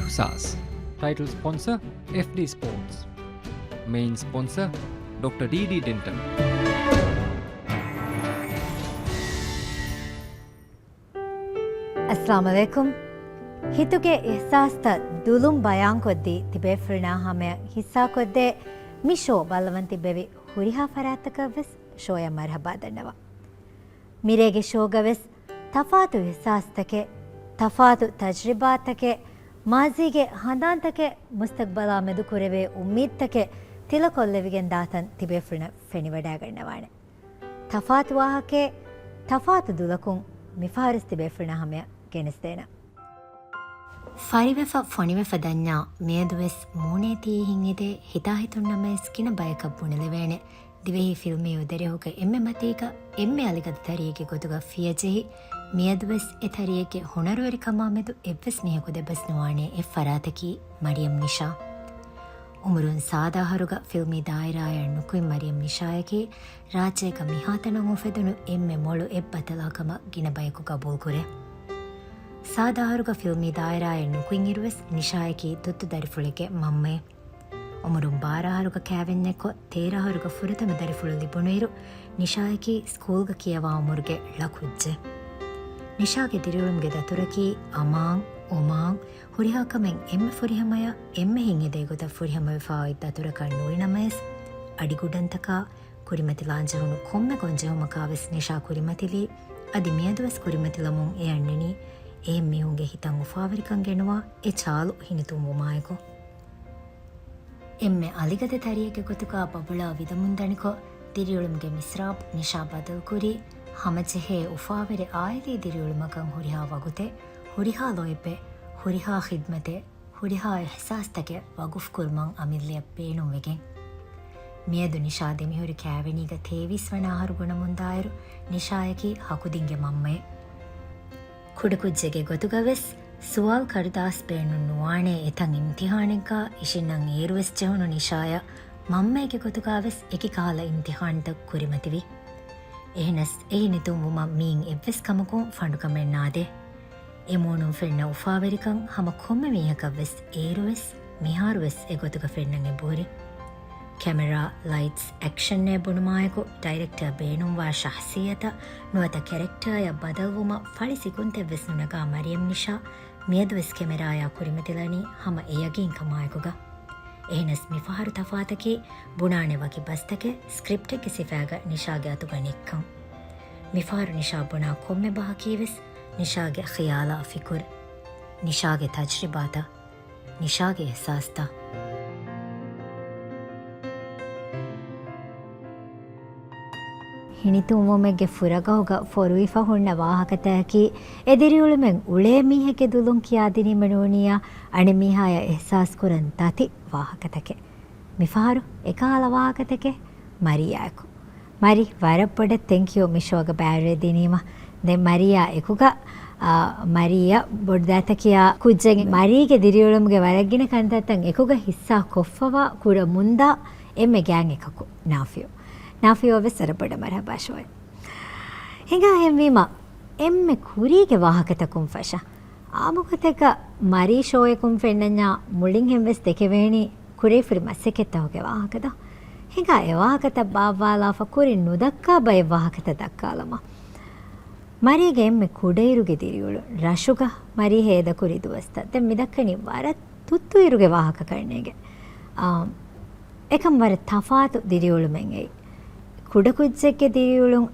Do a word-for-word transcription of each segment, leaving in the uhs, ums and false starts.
ފުސާސް. ޓައިޓަލް ސްޕޮންސަ، އެފްޑީ ސްޕޯޓްސް. މެއިން ސްޕޮންސަ، ޑޮކްޓަރ ޑީޑީ ޑެންޓަލް. އައްސަލާމު ޢަލައިކުމް. ހިތުގެ އިޙްސާސްތައް ދުލުން ބަޔާންކޮށްދީ ތިބޭފުޅުންނާ ހަމަޔަށް ޙިއްޞާކޮށްދޭ މި ޝޯ ބައްލަވަން ތިއްބެވި ހުރިހާ ފަރާތްތަކަށްވެސް ޝޯއަށް މަރުޙަބާ ދަންނަވަން. މިރޭގެ ޝޯގަވެސް ތަފާތު އިޙްސާސްތަކެއް، ތަފާތު ތަޖްރިބާތަކެއް، މާޒީގެ ހަނދާންތަކެއް، މުސްތަޤްބަލާ މެދު ކުރެވޭ އުއްމީދުތަކެއް ތިލަކޮށްލެވިގެން ދާތަން ތިބޭފުޅުންނަށް ފެނިވަޑައިގަންނަވާނެ. ތަފާތު ވާހަކައެއް، ތަފާތު ދުލަކުން މިފަހަރުސް ތިބޭފުޅުންނާ ހަމަޔަށް ގެނެސްދޭނަން. ފަރިވެފަ ފޮނިވެފަ ދަންޏާ މިއަދުވެސް މޫނޭތީ ހިތްއެދޭ ހިތާހިތުން ނަމަވެސް ގިނަ ބަޔަކަށް ބުނެލެވޭނެ. ދިވެހި ފިލްމީ އުދަރެހުގެ އެންމެ މަތީގަ އެންމެ އަލިގަދަ ތަރިއެއްގެ ގޮތުގަ ފިޔަޖެހި، މިއަދުވެސް އެ ތަރިއެއްގެ ހުނަރުވެރިކަމާ މެދު އެއްވެސް މީހަކު ދެބަސް ނުވާނޭ އެއް ފަރާތަކީ މަރިޔަމް ނިޝާ. އުމުރުން ސާދަ އަހަރުގަ ފިލްމީ ދާއިރާއަށް ނުކުތް މަރިޔަމް ނިޝާޔަކީ ރާއްޖޭގަ މިހާތަނަށް އުފެދުނު އެންމެ މޮޅު އެއް ބަތަލާ ކަމަށް ގިނަ ބަޔަކު ގަބޫލުކުރޭ. ސާދަ އަހަރުގަ ފިލްމީ ދާއިރާއަށް ނުކުތް އިރުވެސް ނިޝާޔަކީ ދުއްތު ދަރިފުޅެއްގެ މަންމައެއް. އުމުރުން ބާރަ އަހަރުގަ ކައިވެންޏެއްކޮށް، ތޭރަ އަހަރުގަ ފުރަތަމަ ދަރިފުޅު ލިބުނުއިރު، ނިޝާޔަކީ ސްކޫލްގަ ކިޔަވާ އުމުރުގެ ޅަ ކުއްޖެއް. ނިޝާގެ ދިރިއުޅުމުގެ ދަތުރަކީ އަމާން، އޮމާން، ހުރިހާ ކަމެއް އެންމެ ފުރިހަމަޔަށް އެންމެ ހިތްއެދޭ ގޮތަށް ފުރިހަމަވެފާ އޮތް ދަތުރަކަށް ނުވި ނަމަވެސް، އަޑިގުޑަންތަކާ، ކުރިމަތިލާން ޖެހުނު ކޮންމެ ގޮންޖެހުމަކާވެސް ނިޝާ ކުރިމަތިލީ، އަދި މިއަދުވެސް ކުރިމަތިލަމުން އެ އަންނަނީ، އެހެން މީހުންގެ ހިތަށް އުފާވެރިކަން ގެނުވާ އެ ޗާލު ހިނިތުންވުމާއެކު. އެންމެ އަލިގަދަ ތަރިއެއްގެ ގޮތުގަ ބަބުޅާ ވިދަމުންދަނިކޮށް، ދިރިއުޅުމުގެ މިސްރާބު ނިޝާ ބަދަލުކުރީ، ހަމަޖެހޭ އުފާވެރި އާއިލީ ދިރިއުޅުމަކަށް ހުރިހާ ވަގުތެއް، ހުރިހާ ލޯތްބެއް، ހުރިހާ ޚިދްމަތެއް، ހުރިހާ އިޙްސާސްތަކެއް ވަގުފުކުރުމަށް އަމިއްލައަށް ބޭނުންވެގެން. މިއަދު ނިޝާ ދެމިހުރި ކައިވެނީގަ ތޭވީސް ވަނަ އަހަރު ބުނަމުންދާއިރު، ނިޝާޔަކީ ހަކުދިންގެ މަންމައެއް. ކުޑަކުއްޖެއްގެ ގޮތުގަވެސް ސުވާލު ކަރުދާސް ބޭނުން ނުވާނޭ އެތަން އިމްތިހާނެއްގަ އިށިންނަން އޭރުވެސް ޖެހުނު ނިޝާޔަށް މަންމައެއްގެ ގޮތުގަވެސް އެކި ކަހަލަ އިމްތިހާންތައް ކުރިމަތިވި. އެހެނަސް އެ ހިނިތުންވުމަށް މީން އެއްވެސް ކަމަކުން ފަނޑުކަމެއް ނާދޭ. އެ މޫނުން ފެންނަ އުފާވެރިކަން ހަމަ ކޮންމެ މީހަކަށްވެސް އޭރުވެސް މިހާރުވެސް އެގޮތުގަ ފެންނަން އެބަހުރި. ކެމެރާ، ލައިޓްސް، އެކްޝަންއޭ ބުނުމާއެކު ޑައިރެކްޓަރ ބޭނުންވާ ޝަހްސިއްޔަތަށް ނުވަތަ ކެރެކްޓަރއަށް ބަދަލުވުމަށް ފަޅި ސިކުންތެއްވެސް ނުނަގާ މަރިޔަމް ނިޝާ މިއަދުވެސް ކެމެރާޔާ ކުރިމަތިލަނީ ހަމަ އެ ޔަގީންކަމާއެކުގަ. އެހެނަސް މިފަހަރު ތަފާތަކީ ބުނާނެ ވަކި ބަސްތަކެއް ސްކްރިޕްޓެއްގެ ސިފައިގަ ނިޝާގެ އަތުގަ ނެތްކަން. މިފަހަރު ނިޝާ ބުނާ ކޮންމެ ބަހަކީވެސް ނިޝާގެ ޚިޔާލާ ފިކުރު، ނިޝާގެ ތަޖްރިބާތައް، ނިޝާގެ އިޙްސާސްތައް. ހިނިތުންވުމެއްގެ ފުރަގަހުގަ ފޮރުވިފަ ހުންނަ ވާހަކަތަކަކީ، އެ ދިރިއުޅުމެއް އުޅޭ މީހެއްގެ ދުލުން ކިޔާދިނީމަ ނޫނިއްޔާ، އަނެއް މީހާޔަށް އިޙްސާސްކުރަން ދަތި ވާހަކަތަކެއް. މިފަހަރު އެކަހަލަ ވާހަކަތަކެއް މަރީއާއެކު. މަރީ، ވަރަށް ބޮޑަށް ތެންކް ޔޫ މި ޝޯގަ ބައިވެރިވެދިނީމަ. ދެން މަރީއާ އެކުގަ، އާ، މަރީއަށް ބޮޑުދައިތަ ކިޔާ ކުއްޖެއް. މަރީގެ ދިރިއުޅުމުގެ ވަރަށް ގިނަ ކަންތައްތައް އެކުގަ ހިއްސާ ކޮށްފަވާ ކުޑަ މުންދާ އެންމެ ގާތް އެކަކު ނާފިޔު. ނާފިޔުއަށް ވެސް ވަރަށް ބޮޑަށް މަރުޙަބާ ޝޯއެ. ހިނގާ ހެންވީމަ، އެންމެ ކުރީގެ ވާހަކަތަކުން ފަށާ. އާންމުގޮތެއްގަ މަރީ ޝޯއެކުން ފެންނަންޏާ މުޅިންހެން ވެސް ދެކެވޭނީ ކުރެވިފައި މަސައްކަތްތަކުގެ ވާހަކަތައް. ހިނގާ އެ ވާހަކަތައް ބާއްވާލާފަ ކުރިން ނުދައްކާ ބައެއް ވާހަކަތައް ދައްކާލަމާ. މަރީގެ އެންމެ ކުޑައިރުގެ ދިރިއުޅުން ރަށުގަ މަރީ ހޭދަކުރި ދުވަސްތައް ދެން މިދައްކަނީ ވަރަށް ދުއްތުއިރުގެ ވާހަކަ ކަންނޭގެ. އާ، އެކަން ވަރަށް ތަފާތު ދިރިއުޅުމެއް އެއީ. ކުޑަކުއްޖެއްގެ ދިރިއުޅުން،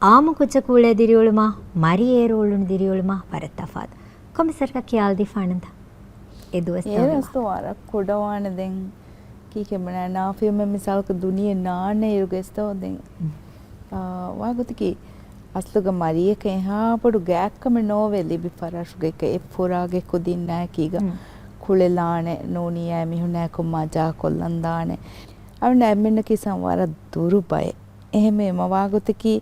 އާންމު ކުއްޖަކު އުޅޭ ދިރިއުޅުމާ، މަރީ އޭރު އުޅުނު ދިރިއުޅުމާ ވަރަށް ތަފާތު. ކޮންމެސް ވަރަކަށް ކިޔާލަދީފާނަންތަ؟ އެ ދުވަސް އޭރު އަސްލު ވަރަށް ކުޑަވާނެ ދެން. ކީކޭ ބުނާ، ނާފިޔުމެން މިސާލަކަށް ދުނިޔެ ނާންނަ އިރުގައި އެސްތޯ ދެން. އާ، ވާގޮތަކީ އަސްލުގަ މަރީއަކަށް އެހާ ބޮޑު ގާތްކަމެއް ނޯވޭ ލިބި ފަރާށުގައި އެ ފުރާގެ ކުދިންނާއެކީގަ ކުޅެލާނެ، ނޫނިއްޔާ މީހުންނާއެކު މަޖާ ކޮށްލަން ދާނެ. އަޅުން އެންމެންނަކީ ސަން ވަރަށް ދުރު ބައެއް. އެހެންވީމަ ވާގޮތަކީ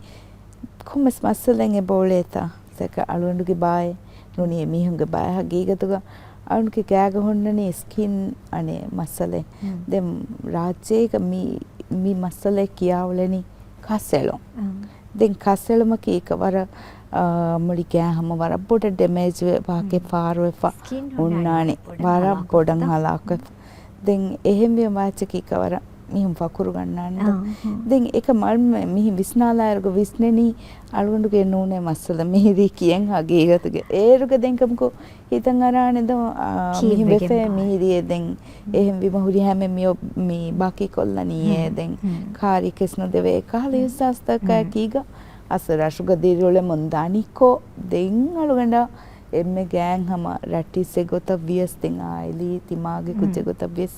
ކޮންމެސް މައްސަލައެއް އެބައުޅޭތާ؟ ސަކަ އަޅުގަނޑުގެ ބާއެއް ނޫނީ މީހުންގެ ބާއެއް ހަގީގަތުގަ އަޅުންގެ ގާގަ ހުންނަނީ ސްކިން އަނެއް މައްސަލައެއް. ދެން ރާއްޖޭގަ މި، މި މައްސަލައެއް ކިޔާ އުޅެނީ ކަސް އެޅުން. ދެން ކަސް އެޅުމަކީ އެކަ ވަރަށް މުޅި ގާ ހަމަ ވަރަށް ބޮޑަށް ޑެމޭޖް ވެ، ވާހަކަ ފާރުވެފަ ހުންނާނެ، ވަރަށް ބޮޑަށް ހަލާކުވެފަ. ދެން އެހެންވީމަ މާޗަކީ ވަރަށް މީހުން ފަޚުރު ގަންނާނެ. ދެން އެކަމަ މިހި ވިސްނާލާއިރުގަ ވިސްނެނީ އަޅުގަނޑުގެ ނޫނޭ މައްސަލަ މިހިރީ ކިޔަން ހަގީގަތުގެ. އޭރުގަ ދެން ކަމަކު ހިތަށް އަރާނެ ދޯ، މިހިން ވެފޭ މިހިރީ ދެން. އެހެންވީމަ ހުރިހާމެ މި ބާކީ ކޮށްލަނީއޭ ދެން. ކާރި ކެސް ނުދެވޭ ކަހަލަ އިހްސާސްތަކާ ކީގަ އަސް ރަށުގަ ދިރިއުޅެމުން ދަނިކޮށް، ދެން އަޅުގަނޑަށް އެންމެ ގާތް ހަމަ ރައްޓިސް އެއްގޮތަށް ވިޔަސް، ދެން އާއިލީ ތިމާގެ ކުއްޖެއްގޮތަށް ވިޔަސް،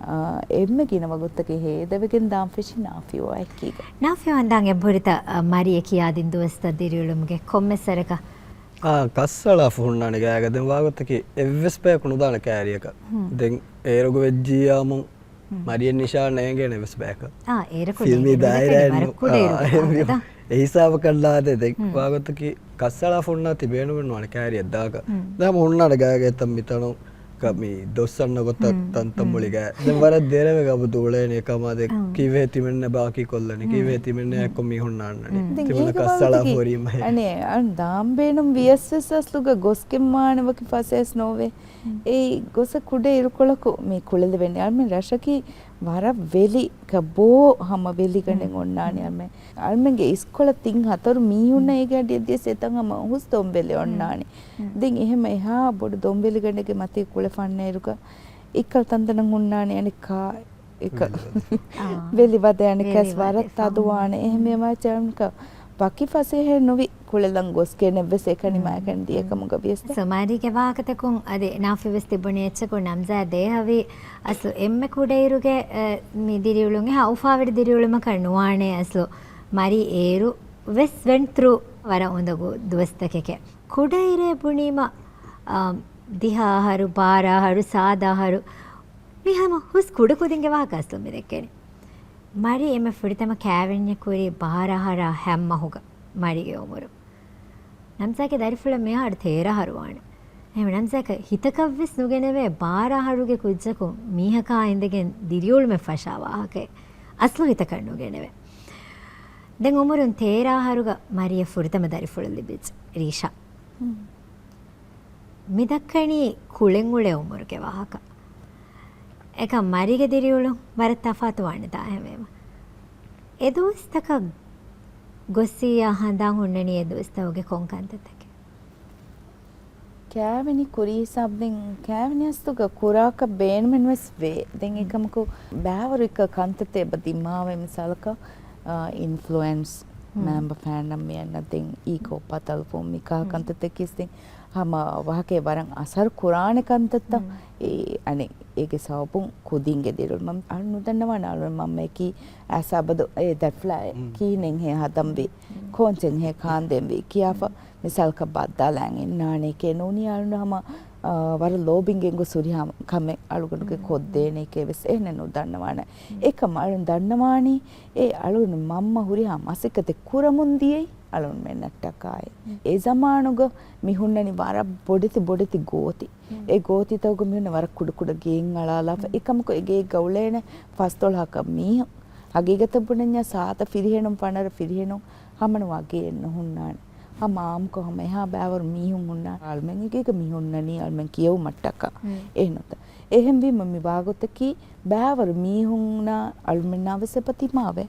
އާ، އެންމެ ގިނަ ވަގުތުތަކެއް ހޭދަވެގެން ދާން ފެށި ނާފިޔާ އެކީގަ. ނާފިޔާ ވަންދާން އެބަހުރިތަ، އަ، މަރިޔަ ކިޔާދިން ދުވަސްތައް ދިރިއުޅުމުގެ ކޮންމެސް ވަރަކަށް؟ އާ، ކައްސަޅާފަ ހުންނާނެ ގާގަ. ދެން ވާގޮތަކީ އެއްވެސް ބަޔަކު ނުދާނެ ކާރިއަކަށް. ދެން އޭރުގަ ވެއްޖިއްޔާމު މަރިޔަށް ނިޝާން ނޭނގޭނެ އެއްވެސް ބަޔަކަށް. އާ، އޭރަކު ފިލްމީ ނޭނގޭނެ ދާއިރާއެއް ވަރަށް ކުޑަ އޭރުގެ އާ، ކާންތައްތައް. އެ ހިސާބަކަށް ނާދޭ ދެން. ވާގޮތަކީ ކައްސަޅާފަ ހުންނާތީ ބޭނުމެއް ނުވާނެ ކާރިއަށް ދާކަށް. ދެން ހަމަ ހުންނާނެ ގާގަ އެތަން މިތަނުން މި ދޮއްސަންނަ ގޮތަށް ތަންތަން މުޅިގަ. ދެން ވަރަށް ދެރަވެގަ އަބަދު އުޅޭނެ ކަމާ ދެ ކީއްވެ ތިމެންނަ ބާކީ ކޮށްލަނީ، ކީއްވެ ތިމެންނަ އެއްކޮށް މީހުން ނާންނަނީ. ދެން ތިމެންނަ ކައްސަޅާފަ ހުރީމަ އަނެ އަން ދާން ބޭނުން ވިޔަސް ވެސް އަސްލުގަ ގޮސްގެން ވާނެ ވަކި ފަސޭސް ނޯވޭ. އެއީ ގޮސް ކުޑަ އިރުކޮޅަކު މި ކުޅެލެވެނީ. އަޅުމެން ރަށަކީ ވަރަށް ވެލި ކަ ބޯ ހަމަ ވެލިގަނޑެއް އޮންނާނެ. އަޅުމެން އަޅުމެންގެ އިސްކޮޅަށް ތިން ހަތަރު މީހުންނަށް އޭގެ އަޑިއަށް ދިޔަސް އެތަން ހަމަ ހުސް ދޮންވެލި އޮންނާނެ. ދެން އެހެމަ އެހާ ބޮޑު ދޮންވެލިގަނޑެއްގެ މަތީ ކުޅެފަންނައިރުގަ އިއްކަލް ތަންތަނަށް ހުންނާނެ އަނެއްކާ އެކަ ވެލި ވަދެ އަނެއްކާސް ވަރަށް ތަދުވާނެ. އެހެމެ މާޗަންކަ ވަކި ފަސޭހައެއް ނުވި ކުޅެލަން ގޮސްގެނެއްވެސް އެކަނި މާކަން ދިޔަކަމުގަ ވިޔަސް. ސޯ މާރީގެ ވާހަކަތަކުން އަދި ނާފި ވެސް ތިބުނީ އެއްޗަކު ނަމްޒާ ދޭހަވީ އަސްލު އެންމެ ކުޑައިރުގެ، އަ، މި ދިރިއުޅުން އެހާ އުފާވެރި ދިރިއުޅުމަކަށް ނުވާނެ. އަސްލު މަރި އޭރު ވެސް ވެން ތްރޫ ވަރަށް އުނދަގޫ ދުވަސްތަކެކޭ. ކުޑައިރޭ ބުނީމަ، އާ، ދިހަ އަހަރު، ބާރަ އަހަރު، ސާދަ އަހަރު، މި ހަމަ ހުސް ކުޑަކުދިންގެ ވާހަކަ އަސްލު މި ދެއްކެނީ. މަރި އެންމެ ފުރަތަމަ ކާވެންޏެއް ކުރީ ބާރަ އަހަރާ ހަތް މަހުގަ މަރިގެ އުމުރު. ނަމްޒާގެ ދަރިފުޅަށް މިހާރު ތޭރަ އަހަރު ވާނެ. އެހެން ނަމްޒާގެ ހިތަކަށްވެސް ނުގެނެވޭ، ބާރަ އަހަރުގެ ކުއްޖަކު މީހަކާ އިނދެގެން ދިރިއުޅުމެއް ފަށާ ވާހަކައެއް. އަސްލު ހިތަކަށް ނުގެނެވޭ. ދެން އުމުރުން ތޭރަ އަހަރުގަ މަރިޔަށް ފުރަތަމަ ދަރިފުޅު ލިބިއްޖެ، ރީޝާ. މި ދައްކަނީ ކުޅެން އުޅޭ އުމުރުގެ ވާހަކަ. އެކަމް މަރީގެ ދިރިއުޅުން ވަރަށް ތަފާތު ވާނެ ދާހެމޭމަ. އެ ދުވަސްތަކަށް ގޮސްސިއްޔާ ހަނދާން ހުންނަނީ އެ ދުވަސްތަކުގެ ކޮން ކަންތައްތަކެއް؟ ކާވެނި ކުރީ ހިސާބު ދެން ކާވެނި އަސްލުގަ ކުރާކަށް ބޭނުމެއް ވެސް ވޭ. ދެން އެކަމަކު ބާވަރު އެއްކަ ކަންތައްތައް އެބަ ދިމާވޭ މިސާލަކަށް، އާ، އިންފްލުއެންސް މައިންބަފައިންނަށް މިއަންނަ ދެން އީކޯ ބަދަލުވުން މިކާ ކަންތައްތަކީސް ދެން ހަމަ ވާހަކައެއް ވަރަށް އަސަރު ކުރާނެ ކަންތައްތައް. އެ، އަނެއް އޭގެ ސަބަބުން ކުދިންގެ ދިރިއުޅުމަށް އަޅު ނުދަންނަވާނެ އަޅު މަންމަޔަކީ އަސާބަދު އެ ދަތްފުޅާ ކިހިނެއްހޭ ހަދަންވީ، ކޯންޗެއްހޭ ކާންދެންވީ ކިޔާފަ މިސާލަކަށް ބައްދާލައިގެން ނާނޭކޭ ނޫނީ އަޅުން ހަމަ، އާ، ވަރަށް ލޯބިންގެން ގޮސް ހުރިހާ ކަމެއް އަޅުގަނޑުގެ ކޮށްދޭނޭކޭ ވެސް އެހެނެއް ނުދަންނަވާނެ. އެކަމް އަޅުން ދަންނަވާނީ އެ އަޅުން މަންމަ ހުރިހާ މަސައްކަތެއް ކުރަމުން ދިޔައީ އަޅުންމެންނަށްޓަކާއި. އެ ޒަމާނުގަ މި ހުންނަނީ ވަރަށް ބޮޑެތި ބޮޑެތި ގޯތި. އެ ގޯތިތަކުގަ މި ހުންނަ ވަރަށް ކުޑަކުޑަ ގެއިން އަޅާލާފަ. އެކަމަކު އެ ގެއެއްގަ އުޅޭނެ ފަސްދޮޅަހަކަށް މީހުން. ހަގީގަތަށް ބުނަންޏާ ސާދަ ފިރިހެނުން ފަނަރަ ފިރިހެނުން ހަމަނުވާ ގެއެއް ނުހުންނާނެ. ހަމަ އާއްމުކޮށް ހަމަ އެހާ ބައިވަރު މީހުން ހުންނާނެ. އަޅުމެން އެގޭގަ މި ހުންނަނީ އަޅުމެން ކިޔެވުމަށްޓަކާ. އެހެންނުތަ؟ އެހެންވީމަ މި ވާގޮތަކީ ބައިވަރު މީހުންނާ އަޅުމެންނާ ވެސް އެބަ ތިމާވޭ.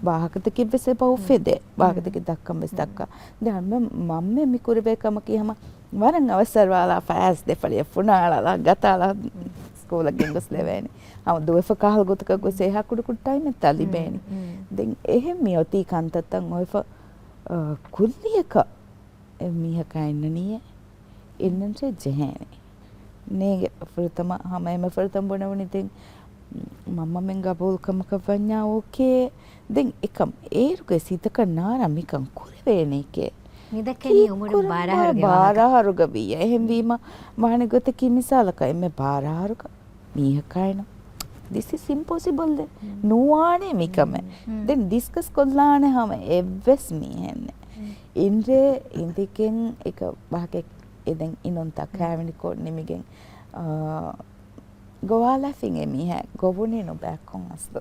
ވާހަކަތަކެއް ވެސް އެބަ އުފެދޭ. ވާހަކަތަކެއް ދައްކަން ވެސް ދައްކާ. ދެން އަޅުމެން މަންމަ މި ކުރެވޭ ކަމަކީ ހަމަ ވަރަށް އަވަސްއަރުވާލާފަ އައިސް ދެފަޅިއަށް ފުނާޅާލާ ގަތާލާ ސްކޫލަށް ގެންގޮސް ލެވޭނެ. ހަމަ ދުވެފަ ކަހަލަ ގޮތަކަށް ގޮސް އެހާ ކުޑަކުޑަ ޓައިމެއްތާ ލިބޭނެ. ދެން އެހެން މި އޮތީ ކަންތައްތައް އޮތްފަ، އަ، ކުއްލިއަކަށް އެ މީހަކާ އިންނަނީއޭ، އިންނަންޖެ ޖެހޭނެ. ނޭގެ ފުރަތަމަ ހަމަ އެމެ ފުރަތަމަ ބުނެވުނީ ދެން މަންމަމެން ގަބޫލު ކަމަކަށް ވަންޏާ އޯކޭ. ދެން އެކަމް އޭރުގެ ސިތަކަށް ނާރާ މިކަން ކުރެވޭނެކޭ. މިދައްކަނީ އުމުރުން ކީއްކުރަން ބާރަ އަހަރުގެ ވާހަކަ. ބާރަ އަހަރުގަ ވިއްޔަ. އެހެންވީމަ ވާނެ ގޮތަކީ މިސާލަކަށް އެންމެ ބާރަ އަހަރުގަ މީހަކާއިނު. This is impossible ދެ. ނުވާނެ މިކަމެއް. ދެން ޑިސްކަސް ކޮށްލާނެ ހަމަ އެއްވެސް މީހެއްނެ. އިންރޭ އިނދެގެން އެކަ ވާހަކަ އެ ދެން އިނުންތާ ކާވެނިކޮށް ނިމިގެން، އާ، ގޮވާލާފިން އެ މީހާ ގޮވުނީ ނުބައެއްކޮން އަސްލު.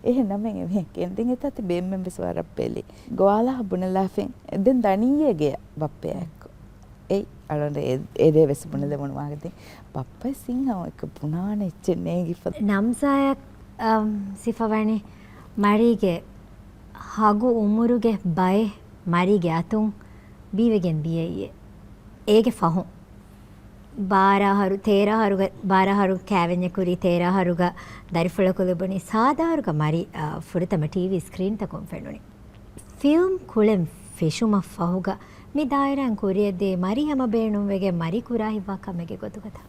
އެހެން ނަމެއް އެ މީހަކީ ދެން އެތައް ތިބެ އެންމެން ވެސް ވަރަށް ބެލި. ގޮވާލާ ބުނެލާފިން ދެން ދަނީއޭގެ ބައްޕައެއް. އެއް އަޅުގަނޑު އެ-، އެދޭ ވެސް ބުނެލެވުނު ވާހަކަ ދެން ބައްޕަ ސިންހަ އެކަ ބުނާނެ އެއްޗެއް ނޭނގިފަ. ނަމްސާޔަށް، އަމް، ސިފަވަނީ މަރީގެ ހަގު އުމުރުގެ ބައެއް މަރީގެ އަތުން ބީވެގެން ދިޔައީ. އޭގެ ފަހުން ބާރަ އަހަރު، ތޭރަ އަހަރުގަ، ބާރަ އަހަރު ކާވެންޏެއް ކުރީ، ތޭރަ އަހަރުގަ ދަރިފުޅަކު ލިބުނީ، ސާދަ އަހަރުގަ މަރީ، އާ، ފުރަތަމަ ޓީވީ ސްކްރީންތަކުން ފެނުނީ. ފިލްމް ކުޅެން ފެށުމަށް ފަހުގަ މި ދާއިރާއިން ކުރިއަށް ދިޔައީ މަރީ ހަމަ ބޭނުންވެގެން މަރީ ކުރާ ހިތްވާ ކަމެއްގެ ގޮތުގަތަ؟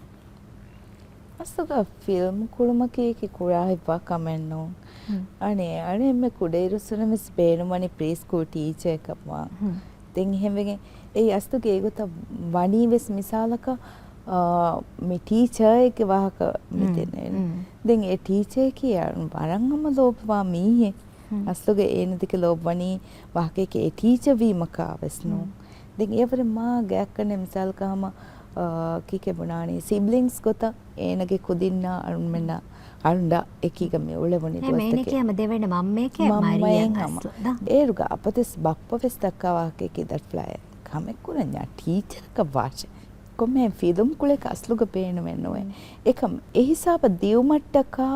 އަސްލުގަ ފިލްމް ކުޅުމަކީ އެކި ކުރާ ހިތްވާ ކަމެއް ނޫން. ހުން. އަނެއް، އަނެއް އެންމެ ކުޑައިރުއްސުރެން ވެސް ބޭނުންވަނީ ޕްރީ ސްކޫލް ޓީޗަރ ކަމަށް. ހުން. ދެން އެހެންވެގެން އެއީ އަސްލުގެ އެގޮތަށް ވަނީ ވެސް މިސާލަކަށް، އާ، މި ޓީޗަރ އެއްގެ ވާހަކަ މި ހުން. ދެންނެވެނީ. ހުން. ދެން އެ ޓީޗަރަކީ ވަރަށް ހަމަ ލޯބިވާ މީހެއް. ހުން. އަސްލުގެ އޭނަ ދެކެ ލޯބިވަނީ ވާހަކައެކޭ އެ ޓީޗަރ ވީމަކާ ވެސް ނޫން. ހުން. ދެން އެވަރެ މާ ގާތްގަނޑެއް މިސާލަކަށް ހަމަ، އާ، ކީކޭ ބުނާނީ ސިބްލިންގްސް ގޮތަށް އޭނަގެ ކުދިންނާ އަޅުމެންނާ އަޅުނޑާ އެކީގަ މި އުޅެވުނީ ހެ، ދުވަސްތަކެއް. މޭނަކީ ހަމަ ދެވަނަ މަންމައެކޭ މަންމައެއް މަރިޔަން ހަމަ. އަސްލު ދާ. އޭރުގަ އަބަދުވެސް ބައްޕަ ވެސް ދައްކާ ވާހަކައަކީ ދަރިފުޅާއެއް ކަމެއް ކުރަންޏާ ޓީޗަރަކަށް ވާށޭ. ކޮންމެހެން ފިލުމް ކުޅޭކަށް އަސްލުގަ ބޭނުމެއް ނުވޭ. ހުން. އެކަމް އެ ހިސާބަށް ދިއުމަށްޓަކާ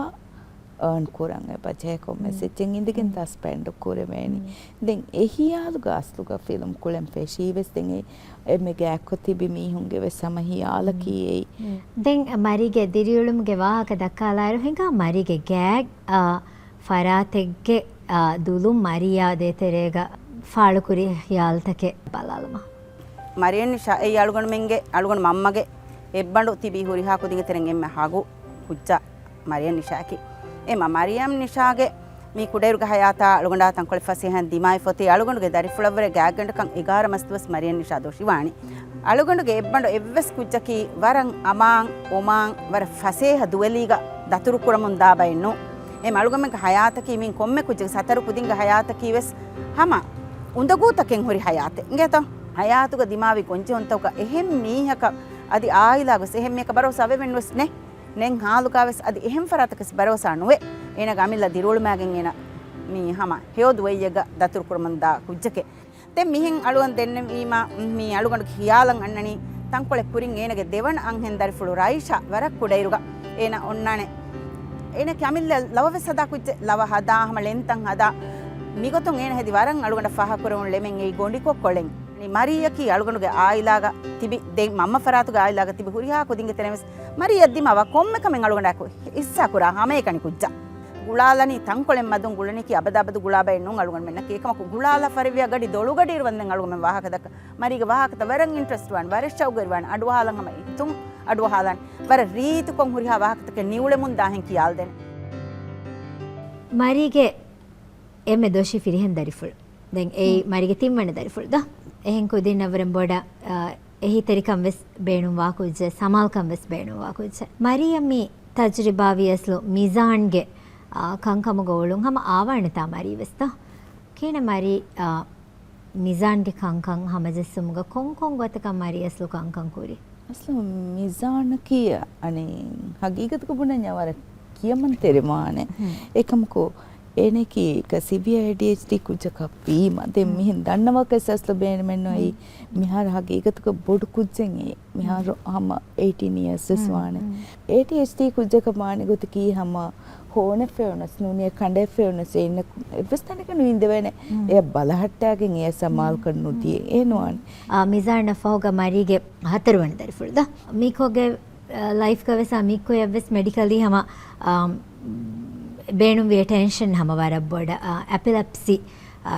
އާން ކުރަން އެ ބަޖެހޭ ކޮންމެސް ހުން. އެއްޗެއް އިނދެގެން ހުން. ސަސްޕެންޑު ކުރެވޭނީ. ހުން. ދެން އެ ހިޔާލުގަ އަސްލުގަ ފިލުމް ކުޅެން ފެށީ ވެސް ދެން އެ އެންމެ ގާތްކޮށް ތިބި މީހުންގެ ވެސް ހަމަ ހިޔާލަކީ ހުން. އެއީ. ހުން. ދެން މަރީގެ ދިރިއުޅުމުގެ ވާހަކަ ދައްކާލާއިރު ހިނގާ މަރީގެ ގާތް، އާ، ފަރާތެއްގެ، އާ، ދުލުން މަރިޔާ ދޭތެރޭގަ ފާޅުކުރި ހިޔާލުތަކެއް ބަލާލަމާ. މަރިޔަން ނިޝާ އެއީ އަޅުގަނޑުމެންގެ، އަޅުގަނޑު މަންމަގެ އެއްބަނޑު ތިބީ ހުރިހާ ކުދިންގެ ތެރެއިން އެންމެ ހަގު ކުއްޖާ މަރިޔަން ނިޝާއަކީ. އެމަ މަރިޔަން ނިޝާގެ މި ކުޑައިރުގެ ހަޔާތާ އަޅުގަނޑާ ތަންކޮޅެއް ފަސޭހައިން ދިމާވެފަ އޮތީ އަޅުގަނޑުގެ ދަރިފުޅަށްވުރެ ގާތްގަނޑަކަށް އެގާރަ މަސްދުވަސް މަރިޔަން ނިޝާ ދޮށިވާނީ. އަޅުގަނޑުގެ އެއްބަނޑު އެއްވެސް ކުއްޖަކީ ވަރަށް އަމާން އޮމާން ވަރަށް ފަސޭހަ ދުވެލީގަ ދަތުރުކުރަމުން ދާ ބައެއް ނޫން. އެމަ އަޅުގަނޑުމެންގެ ހަޔާތަކީ މިއިން ކޮންމެ ކުއްޖެއްގެ ސަތަރު ކުދިންގެ ހަޔާތަކީ ވެސް ހަމަ އުނދަގޫތަކެއް ހުރި ހަޔާތެއް އިނގޭތޯ؟ ހަޔާތުގަ ދިމާވި ގޮންޖެހުންތަކުގަ އެހެން މީހަކަށް އަދި އާއިލާގަސް އެހެން މީހަކަށް ބަރޯސާ ވެވެން ވެސް ނެ. ނެން ހާލުގަ ވެސް އަދި އެހެން ފަރާތަކަސް ބަރޯސާ ނުވެ. އޭނަގެ އަމިއްލަ ދިރިއުޅުމާގެން އޭނަ މީ ހަމަ ހެޔޮ ދުވެއްޔެއްގަ ދަތުރުކުރަމުން ދާ ކުއްޖެކޭ. ދެން މިހެން އަޅުގަނޑު ދެންނެވީމާ، މީ އަޅުގަނޑުގެ ހިޔާލަށް އަންނަނީ، ތަންކޮޅެއް ކުރިން އޭނަގެ ދެވަނަ އަންހެން ދަރިފުޅު ރައިޝާ ވަރަށް ކުޑައިރުގަ އޭނަ އޮންނާނެ. އޭނަ ކަމިއްލަ ލަވަ ވެސް ހަދާ ކުއްޖެއް، ލަވަ ހަދާ ހަމަ ޅެންތައް ހަދާ މިގޮތުން އޭނަ ހެދި ވަރަށް އަޅުގަނޑަށް ފާހަގަކުރެވުނު ޅެމެއް އެއީ ގޮނޑިކޮށް ކޮޅެން. މަރީއަކީ އަޅުގަނޑުގެ އާއިލާގަ ތިބި ދެން މަންމަ ފަރާތުގެ އާއިލާގަ ތިބި ހުރިހާ ކުދިންގެ ތެރެއިން ވެސް މަރީއަށް ދިމާވާ ކޮންމެ ކަމެއް އަޅުގަނޑާއެކު ހިއްސާ ކުރާ ހަމައެކަނި ކުއްޖާ. ގުޅާލަނީ ތަންކޮޅެއް މަދުން ގުޅަނީކީ އަބަދު އަބަދު ގުޅާ ބައެއް ނޫން އަޅުގަނޑުމެންނަކީ. އެކަމަކު ގުޅާލާ ފަރިއްވިއާ ގަޑި ދޮޅުގަޑިއިރު ވަންދެން އަޅުގަނޑުމެން ވާހަކަ ދައްކާ. މަރީގެ ވާހަކަތައް ވަރަށް އިންޓްރެސްޓް ވާން، ވަރަށް ޝައުގުވެރިވާން، އަޑުއަހާލަން ހަމަ އިތުން އަޑުއަހާލާން. ވަރަށް ރީތިކޮށް ހުރިހާ ވާހަކަތަކެއް ނިއުޅެމުން ދާހެން ކިޔާލްދެން. މަރީގެ އެންމެ ދޮށީ ފިރިހެން ދަރިފުޅު. ދެން އެއީ މަރީގެ ތިންވަނަ ދަރިފުޅު ދޯ. އެހެން ކުދިންނަށްވުރެން ބޮޑަށް، އާ، އެހީތެރިކަން ވެސް ބޭނުންވާ ކުއްޖެއް، ސަމާލުކަން ވެސް ބޭނުންވާ ކުއްޖެއް. މަރީއަށް މި ތަޖުރިބާވީ އަސްލު މިޒާންގެ، އާ، ކަންކަމުގަ އުޅުން ހަމަ އާވާނެތާ މަރީ ވެސް ދޯ. ކިހިނެއް މަރީ، އާ، މިޒާންގެ ކަންކަން ހަމަޖެއްސުމުގަ ކޮން ކޮން ގޮތަކަށް މަރީ އަސްލު ކަންކަން ކުރީ؟ އަސްލު މިޒާނަކީ އަނެއް ހަގީގަތުގަ ބުނަންޏާ ވަރަށް ކިޔަމަންތެރިވާނެ. ހުން. އެކަމަކު އޭނައަކީ ސިވިއާ އޭޑީއެޗްޑީ ކުއްޖަކަށް ވީމަ، ދެން ހުން. މިހެން ދަންނަވާކަށް އަސްލު ބޭނުމެއް ނުވޭ. ހުން. މިހާރު ހަގީގަތުގަ ބޮޑު ކުއްޖެއް އެއީ. މިހާރު ހުން. ހަމަ އެއިޓީން އިޔާސް ވެސް ހުން. ވާނެ. ހުން. އޭޑީއެޗްޑީ ކުއްޖަކަށް ވާނެ ގޮތަކީ ހަމަ ހޯނެއް ފެނުނަސް ނޫނީ، ކަނޑެއް ފެނުނަސް އެއް އިންނަ އެއްވެސް ތަނެއްގަ ނުއިނދެވޭނެ. ހުން. އެ ބަލަހައްޓާގެން އެ ސަމާލުކަން ނުދިޔަ. ހުން. އެ ނުވާނެ. އާ، މިޒާން ފަހުގަ މަރީގެ ހަތަރުވަނަ ދަރިފުޅު ދޯ. މީކޯގެ، އާ، ލައިފްގަ ވެސް އާ މީކޯއަށް ވެސް މެޑިކަލީ ހަމަ، އާ، ބޭނުންވި އެޓެންޝަން ހަމަ ވަރަށް ބޮޑަށް، އާ، އެޕިލެޕްސީ، އާ،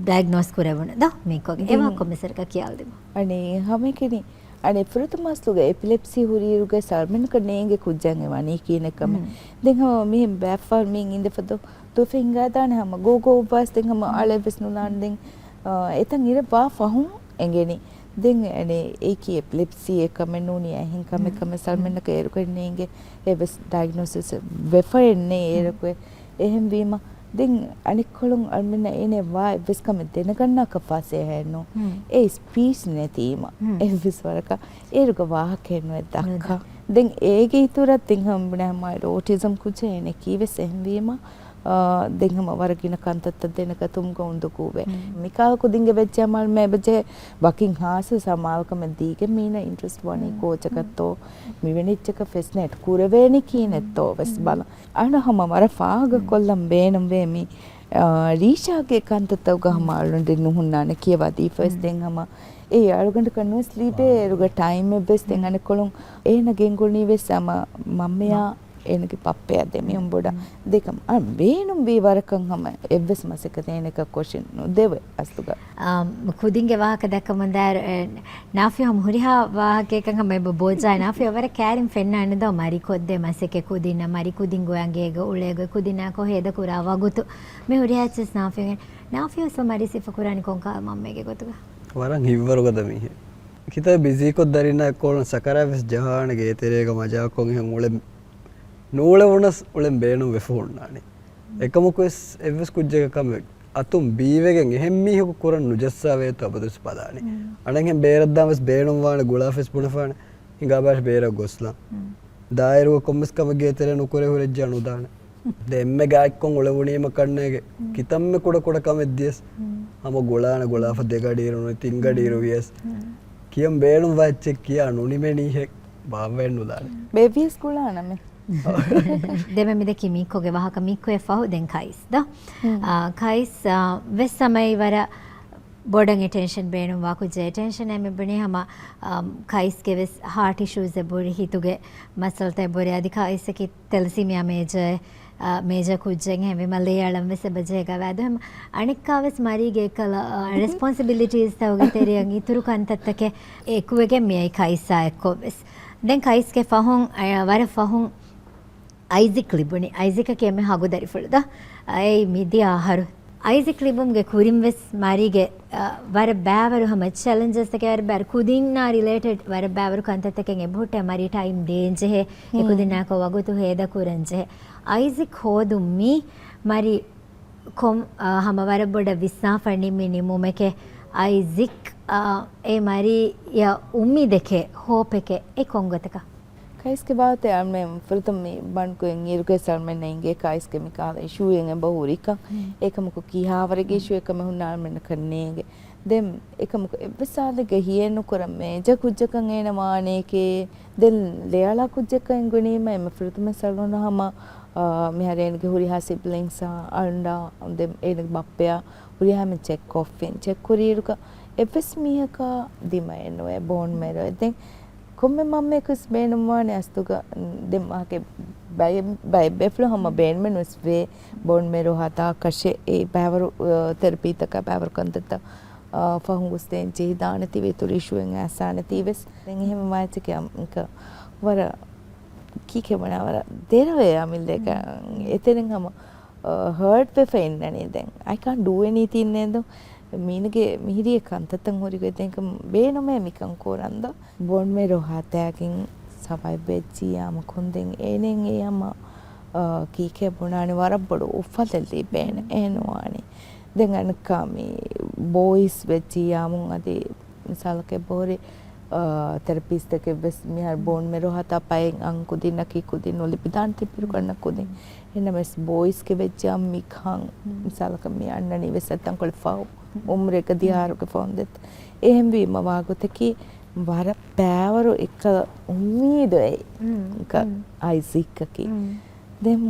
ޑައިގްނޯސް ކުރެވުނު ދޯ މީކޯގެ. ދެން އެވާ ކޮންމެސް ވަރަކަށް ކިޔާލުދިން. އަނެއް ހަމައެކަނި އަނެއް ފުރަތަމަ އަސްލުގަ އެޕިލެޕްސީ ހުރިއިރުގަ ސަލްމަންކަ ނޭނގެ ކުއްޖާގެ ވަނީ ކީނެ ކަމެއް. ހުން. ދެން ހަމަ މިހެން ބައެއްފަހަރު މިއިން އިނދެފަ ދޯ ދުވެފަ ހިނގާދާނެ ހަމަ ގޯ ގޯ އުއްވާސް ދެން ހަމަ ހުން. އަޅެއްވެސް ނުލާނެ. ދެން، އާ، އެތަން އިރަށް ވާ ފަހުން އެނގެނީ. ދެން އަނެއް އެއީކީ އެޕިލެޕްސީ އެއް ކަމެއް ނޫނީ އެހެން ކަމެއް ހުން. ކަމެއް ހުން. ސަލްމަންނަކަށް އޭރުގަ ނޭނގެ އެއްވެސް ޑައިގްނޯސިސް ވެފައެއް ނެތް ހުން. އޭރަކު އެ އެހެންވީމަ، ދެން އަނެއްކޮޅުން އަޅުމެންނަށް އޭނަ ވާ އެއްވެސް ކަމެއް ދެނެގަންނާކަށް ފަސޭހައެއް ނޫން. ހުން. އެ ސްޕީޗް ނެތީމަ، ހުން. އެއްވެސް ވަރަކަށް އޭރުގަ ވާހަކައެއް ނުވެ ދައްކާ. ނުވެ. ދެން އޭގެ އިތުރަށް ތިން ހަމަ ބުނެ ހަމަ އޮޓިޒަމް ކުއްޖެއް އޭނަ ކީވެސް އެހެންވީމަ، އާ، ދެން ހަމަ ވަރަށް ގިނަ ކަންތައްތައް ދޭނެ ގަތުމުގަ އުނދަގޫވޭ. މިކާ ކުދިންގެ ވެއްޖެ ހަމަ މޭބަޖެ ވަކިން ހާސް ސަމާލުކަމެއް ދީގެ މީނަ އިންޓްރެސްޓް ވަނީ ކޯޗަކަށްތޯ، މިވެނިއްޗަކަށް ފެސްނޭޓް ކުރެވޭނީ ކީނެއްތޯ ވެސް ބަލަ. އަންނަ ހަމަ ވަރަށް ފާހަގަ ކޮށްލަން ބޭނުންވޭ މި، އާ، ރީޝާގެ ކަންތައްތަކުގަ ހަމަ އަޅުގަނޑު ނުހުންނާނެ ކިޔަވާ ދީފަވެސް ދެން ހަމަ އެ އަޅުގަނޑަކަށް ނުވެސް ލިބޭ އޭރުގަ ޓައިމެއްވެސް ދެން އަނެއްކޮޅުން އޭނަ ގެންގުޅުނީވެސް ހަމަ މަންމަޔާ އޭނަގެ ބައްޕަޔާ ދެމިއުން ބޮޑަށް. ދެކަމް އަ، ބޭނުންވީ ވަރަކަށް ހަމަ އެއްވެސް މަސައްކަތެއް އޭނަކަށް ކޮށިން ނުދެވޭ އަސްލުގަ. އާ، ކުދިންގެ ވާހަކަ ދައްކަމުން ދާއިރު، އެ، ނާފިޔާ ހަމަ ހުރިހާ ވާހަކައަކަށް ހަމަ އެބަ ބޯޖާ ނާފިޔާ ވަރަށް ކައިރިން ފެންނާނެ ދޯ މަރި ކޮށްދޭ މަސައްކަތް ކުދިންނަށް މަރި ކުދިން ގޮޔަނގޭގަ އުޅޭގޮތް ކުދިންނާ ކޮށް ހޭދަކުރާ ވަގުތު މި ހުރިހާ އެއްޗެސް ނާފިޔާގެ ނާފިޔާ ވެސް މަރީ ސިފަކުރާނީ ކޮންކަހަލަ މަންމައެއްގެ ގޮތުގަ؟ ވަރަށް ހިތްވަރުގަދަ މީހެއް. ކިތައް ބިޒީކޮށް ދަރިންނާ އެއްކޮޅުން ސަކަރާތް ވެސް ޖަހާނެ ގޭތެރޭގަ މަޖާކޮށް އެހެން އުޅެ ނޫޅެވުނަސް އުޅެން ބޭނުން ވެފަ ހުންނާނެ. އެކަމަކުވެސް އެއްވެސް ކުއްޖެއްގެ ކަމެއް އަތުން ބީވެގެން އެހެން މީހަކު ކުރަން ނުޖައްސާވޭތޯ އަބަދުވެސް ބަލާނެ. އަނެއްހެން ބޭރަށްދާން ވެސް ބޭނުންވާނެ ގުޅާފަސް ބުނެފާނެ. ހިނގާބާށި ބޭރަށް ގޮސްލާން. ދާއިރުގަ ކޮންމެސް ކަމެއް ގޭތެރޭ ނުކުރޭ ހުރެއްޖާ ނުދާނެ. ދެން އެންމެ ގާތްކޮން އުޅެވުނީމަ ކަންނޭގެ ކިތަންމެ ކުޑަ ކުޑަ ކަމެއް ދިޔަސް ހަމަ ގުޅާނެ ގުޅާފަ ދެ ގަޑިއިރު ނުވެ ތިން ގަޑިއިރު ވިޔަސް ކިޔަން ބޭނުންވާ އެއްޗެއް ކިޔާ ނުނިމެނީހެއް ބާއްވައެއް ނުލާނެ. ބޭބީސް ގުޅާނަމޭ. ދެމެ މިދެކި މީކޮގެ ވާހަކަ މީކޮއެއް ފަހު ދެން ކައިސް ދޯ. އާ، ކައިސް، އާ، ވެސް ސަމައި ވަރަށް ބޮޑަށް އެޓެންޝަން ބޭނުންވާ ކުއްޖެއް. އެޓެންޝަން އެމެ ބުނީ ހަމަ، އާ، ކައިސްގެ ވެސް ހާޓް އިޝޫސް އެބުރި ހިތުގެ މައްސަލަތައް އެބުރި އަދި ކައިސްއަކީ ތެލަސީމިއާ މޭޖަރ، އާ، މޭޖަރ ކުއްޖެއް ހެންވީމަ ލޭއަޅަން ވެސް އެބަޖެހޭ ގަވާއިދު ހަމަ އަނެއްކާ ވެސް މަރީގެ އެކަލަ، އާ، ރެސްޕޮންސިބިލިޓީސްތަކުގެ ތެރެއަށް އިތުރު ކަންތައްތަކެއް އެކުވެގެން މިއައި ކައިސްއާ އެއްކޮށް ވެސް. ދެން ކައިސްގެ ފަހުން، އަ، ވަރަށް ފަހުން އައިޒިކް ލިބުނީ. އައިޒިކަކީ އެންމެ ހަގު ދަރިފުޅު ދޯ. އެއީ މިދިޔަ އަހަރު. އައިޒިކް ލިބުމުގެ ކުރިން ވެސް މަރީގެ، އަ، ވަރަށް ބައިވަރު ހަމަ ޗެލެންޖަސްތަކެއް ވަރަށް ބައިވަރު ކުދިންނާ ރިލޭޓެޑް ވަރަށް ބައިވަރު ކަންތައްތަކެއް އެބަހުއްޓޭ މަރީ ޓައިމް ދޭންޖެހޭ، އެކުދިންނާކޮށް ވަގުތު ހޭދަކުރަންޖެހޭ. އައިޒިކް ހޯދުން މީ މަރީ ކޮން، އާ، ހަމަ ވަރަށް ބޮޑަށް ވިސްނާފަ ނިންމި ނިންމުމެކޭ. އައިޒިކް، އާ، އެ މަރީއަށް އުއްމީދެކޭ، ހޯޕެކޭ، އެ ކޮންގޮތަކަށް؟ ކައިސްގެ ބާވަތެއް އަޅުމެން ފުރަތަމަ މި ބަންކުއިން އިރުގެސް އަޅުމެންނަށް އިނގޭ ކައިސްގެ މިކަހަލަ އިޝޫއެއް އެބަ ހުރިކަން. އެކަމަކު ކިހާވަރެއްގެ އިޝޫއެއް ކަމެއް ހުންނަ އަޅުމެންނަކަށް ނޭނގެ. ދެން އެކަމަކު އެއްވެސް ސާލެއްގަ ހިޔެއްނުކުރަން މޭޖަ ކުއްޖަކަށް އޭނަ ވާނެއެކޭ. ދެން ލެއަޅާ ކުއްޖަކަށް އެނގުނީމަ އެންމެ ފުރަތަމަ ސަލޫނު ހަމަ، އާ، މިހާރު އޭނަގެ ހުރިހާ ސިބްލިންގްސްއާ އަންޑާ ދެން އޭނަގެ ބައްޕަޔާ ހުރިހާ މި ޗެކް ކޮށްފިން. ޗެކް ކުރިއިރުގަ އެއްވެސް މީހަކާ ދިމައެއް ނުވޭ ބޯން މެރޯއެއް. ދެން ކޮންމެ މަންމަޔަކުވެސް ބޭނުންވާނެ އަސްލުގަ، ދެން މާކެ ބައެއް، ބައެއް ބޭފުޅުން ހަމަ ބޭނުމެއް ނުވެސް ވޭ ބޯން މެރޯ ހަދާ ކަށެއް އެ ބައިވަރު، އަ، ތެރަޕީތަކާ ބައިވަރު ކަންތައްތައް، އަ، ފަހުން ގޮސްދޭން ޖެހިދާނެތީވެ އިތުރު އިޝޫއެއް އައިސާނެތީވެސް. ދެން އެހެން ވާތަކެ ވަރަށް ކީކޭ ބުނާ ވަރަށް ދެރަވޭ އަމިއްލައަކަށް. އެތެރެން ހަމަ އަ، ހާޓް ވެފަ އިންނަނީ ދެން. I can't do anything ނޭދޯ. މީނަގެ މިހިރީ ކަންތައްތައް ހުރިގޮތް ދެން ބޭނުމޭ މިކަން ކުރަންދޯ. ބޯން މެރޯ ހަދާގެން ސަވައިބް ވެއްޖިއްޔާމު ކޮންދެން އޭނެން އެ ހަމަ، އަ، ކީކޭ ބުނާނެ ވަރަށް ބޮޑު އުފަލެއް ލިބޭނެ އެހެންވާނީ. ދެން އަނެއްކާ މި ބޯއިސް ވެއްޖިއްޔާމު އަދި މިސާލަކަށް އެބަހުރި، އާ، ތެރަޕިސްޓަކެއް ވެސް މިހާރު ބޯން މެރޯ ހަދާ ބައެއް އަން ކުދިންނަކީ ކުދިން ނުލިބިދާނެ ތިބިރު ގަންނަ ކުދިން. އެހެންނަމަވެސް ބޯއިސްގެ ވެއްޖާ މިކަން މިސާލަކަށް މި އަންނަނީ ވެސް އަތްތަންކޮޅެއް ފަހު އުމުރެއްގަ ދިހަ އަހަރުގެ ފަހުން ދެއްތަ. އެހެންވީމަ ވާގޮތަކީ ވަރަށް ބައިވަރު އެއްކަލަ އުއްމީދު އެއް އައިސް އިއްކަކީ. ދެން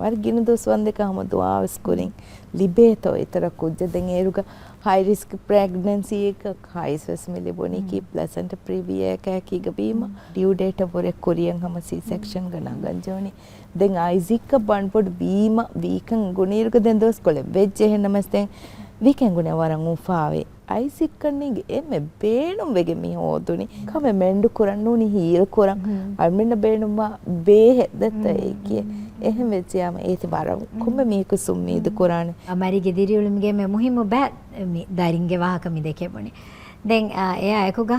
ވަރަށް ގިނަ ދުވަސް ވަންދެކަ ހަމަ ދުޢާވެސް ކުރިން ލިބޭތޯ އެތަރަ ކުއްޖެއް. ދެން އޭރުގަ ހައި ރިސްކް ޕްރެގްނެންސީއަކަށް ހައިސް ވެސް މި ލިބުނީ ކީ ޕްލެސެންޓަ ޕްރިވިއާއެކޭ ކީގަ ވީމަ ޑިއު ޑޭޓަށް ވުރެ ކުރިއަށް ހަމަ ސީ ސެކްޝަންގަ ނަގަން ޖެހުނީ. ދެން އައިސް އިއްކަ ބަނޑުބޮޑު ވީމަ ވީކަން ގުނީރުގަ ދެން ދުވަސްކޮޅެއް ވެއްޖެ. އެހެންނަމަވެސް ދެން ވީކަން ގުނޭ ވަރަށް އުފާވޭ. އައިސް އިއްކަން ނޭނގެ އެންމެ ބޭނުންވެގެން މި ހޯދުނީ. ކަމެއް މެންޑު ކުރަން ނޫނީ ހީލް ކުރަން. އަޅުމެންނަށް ބޭނުންވާ ބޭހެއް ދެއްތަ އެއީކީ. އެހެން ވެއްޖެއާމަ އޭތި ވަރަށް ކޮންމެ މީހަކު އުއްމީދު ކުރާނެ. އަ، މަރީގެ ދިރިއުޅުމުގެ އެންމެ މުހިއްމު ބައި މި ދަރިންގެ ވާހަކަ މި ދެކެވުނީ. ދެން، އަ، އެއާ އެކުގަ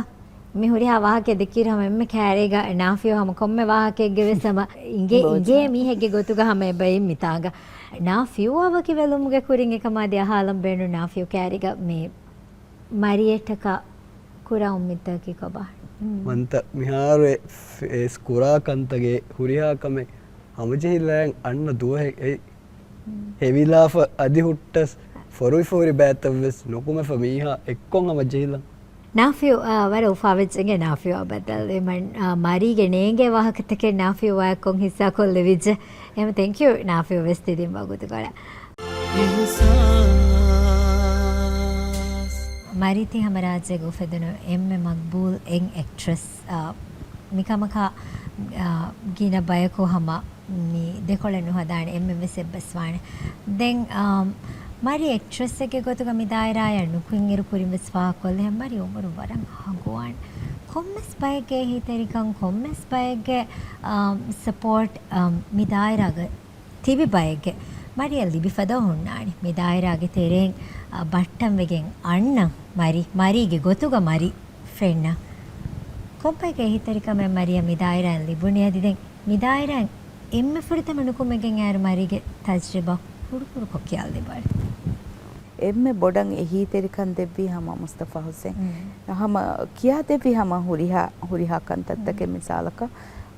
މި ހުރިހާ ވާހަކައެއް ދެއްކިއިރު ހަމަ އެންމެ ކައިރީގަ ނާފިޔޯ ހަމަ ކޮންމެ ވާހަކައެއްގެ ވެސް ހަމަ އިނގޭ، އިނގޭ މީހެއްގެ ގޮތުގަ ހަމަ އެބައިން މިތާނގަ. ނާފިޔޯއާ ވަކިވެލުމުގެ ކުރިން އެކަމާ ދިޔަ ހާލަން ބޭނުން ނާފިޔޯ ކައިރީގަ މި މަރިއެއްޓަކާ ކުރާ އުއްމީދުތަކަކީ ކޮބާ؟ މަންތަ މިހާރު އެ ފޭސް ކުރާ ކަންތަކެއް ހުރިހާ ކަމެއް ހަމަޖެހިލައިން އަންނަ ދުވަހެއް އެއީ. ހެވިލާފަ އަދި ހުއްޓަސް ފޮރުވިފަ ހުރި ބައިތައް ވެސް ނުކުމެފަ މީހާ އެއްކޮށް ހަމަޖެހިލަން. ނާފިޔު، އާ، ވަރަށް އުފާވެއްޖެ އިނގޭ ނާފިޔު އަބަދަލް. އެ މަ-، އާ، މަރީގެ ނޭނގޭ ވާހަކަތަކެއް ނާފިޔު ވާ ކޮން ހިއްސާކޮށް ލެވިއްޖެ. އެހެން ތެންކް ޔޫ ނާފިޔު ވެސް ތި ދިން ވަގުތުކޮޅަށް. މަރީ ތި ހަމަ ރާއްޖޭގަ އުފެދުނު އެންމެ މަގްބޫލް އެން އެކްޓްރެސް، އާ، މިކަމަކާ، އާ، ގިނަ ބަޔަކު ހަމަ މި ދެކޮޅެއް ނުހަދާނެ އެންމެން ވެސް އެއްބަސްވާނެ. ދެން، އާ، މަރީ އެކްޓްރެސްއެއްގެ ގޮތުގަ މި ދާއިރާޔަށް ނުކުތް އިރު ކުރިން ވެސް ފާހަގަކޮށްލިހެން މަރީ އުމުރުން ވަރަށް ހަގުވާނެ. ކޮންމެސް ބައެއްގެ އެހީތެރިކަން، ކޮންމެސް ބައެއްގެ، އާ، ސަޕޯޓް، އާ، މި ދާއިރާގަ ތިބި ބައެއްގެ މަރީއަށް ލިބިފަދަ ހުންނާނެ. މި ދާއިރާގެ ތެރެއިން، އާ، ބައްޓަންވެގެން އަންނަ މަރީ، މަރީގެ ގޮތުގަ މަރީ ފެންނަ. ކޮންބައެއްގެ އެހީތެރިކަމެއް މަރީއަށް މި ދާއިރާއިން ލިބުނީ؟ އަދި ދެން މި ދާއިރާއިން އެންމެ ފުރަތަމަ ނުކުމެގެން އައިރު މަރީގެ ތަޖްރިބާ ކުރުކުރުކޮށް ކިޔާލިބާރެ. އެންމެ ބޮޑަށް އެހީތެރިކަން ދެއްވީ ހަމަ މުސްތަފާ ހުސެން. ހަމަ ކިޔާދެއްވީ ހަމަ ހުރިހާ، ހުރިހާ ކަންތައްތަކެއް. މިސާލަކަށް،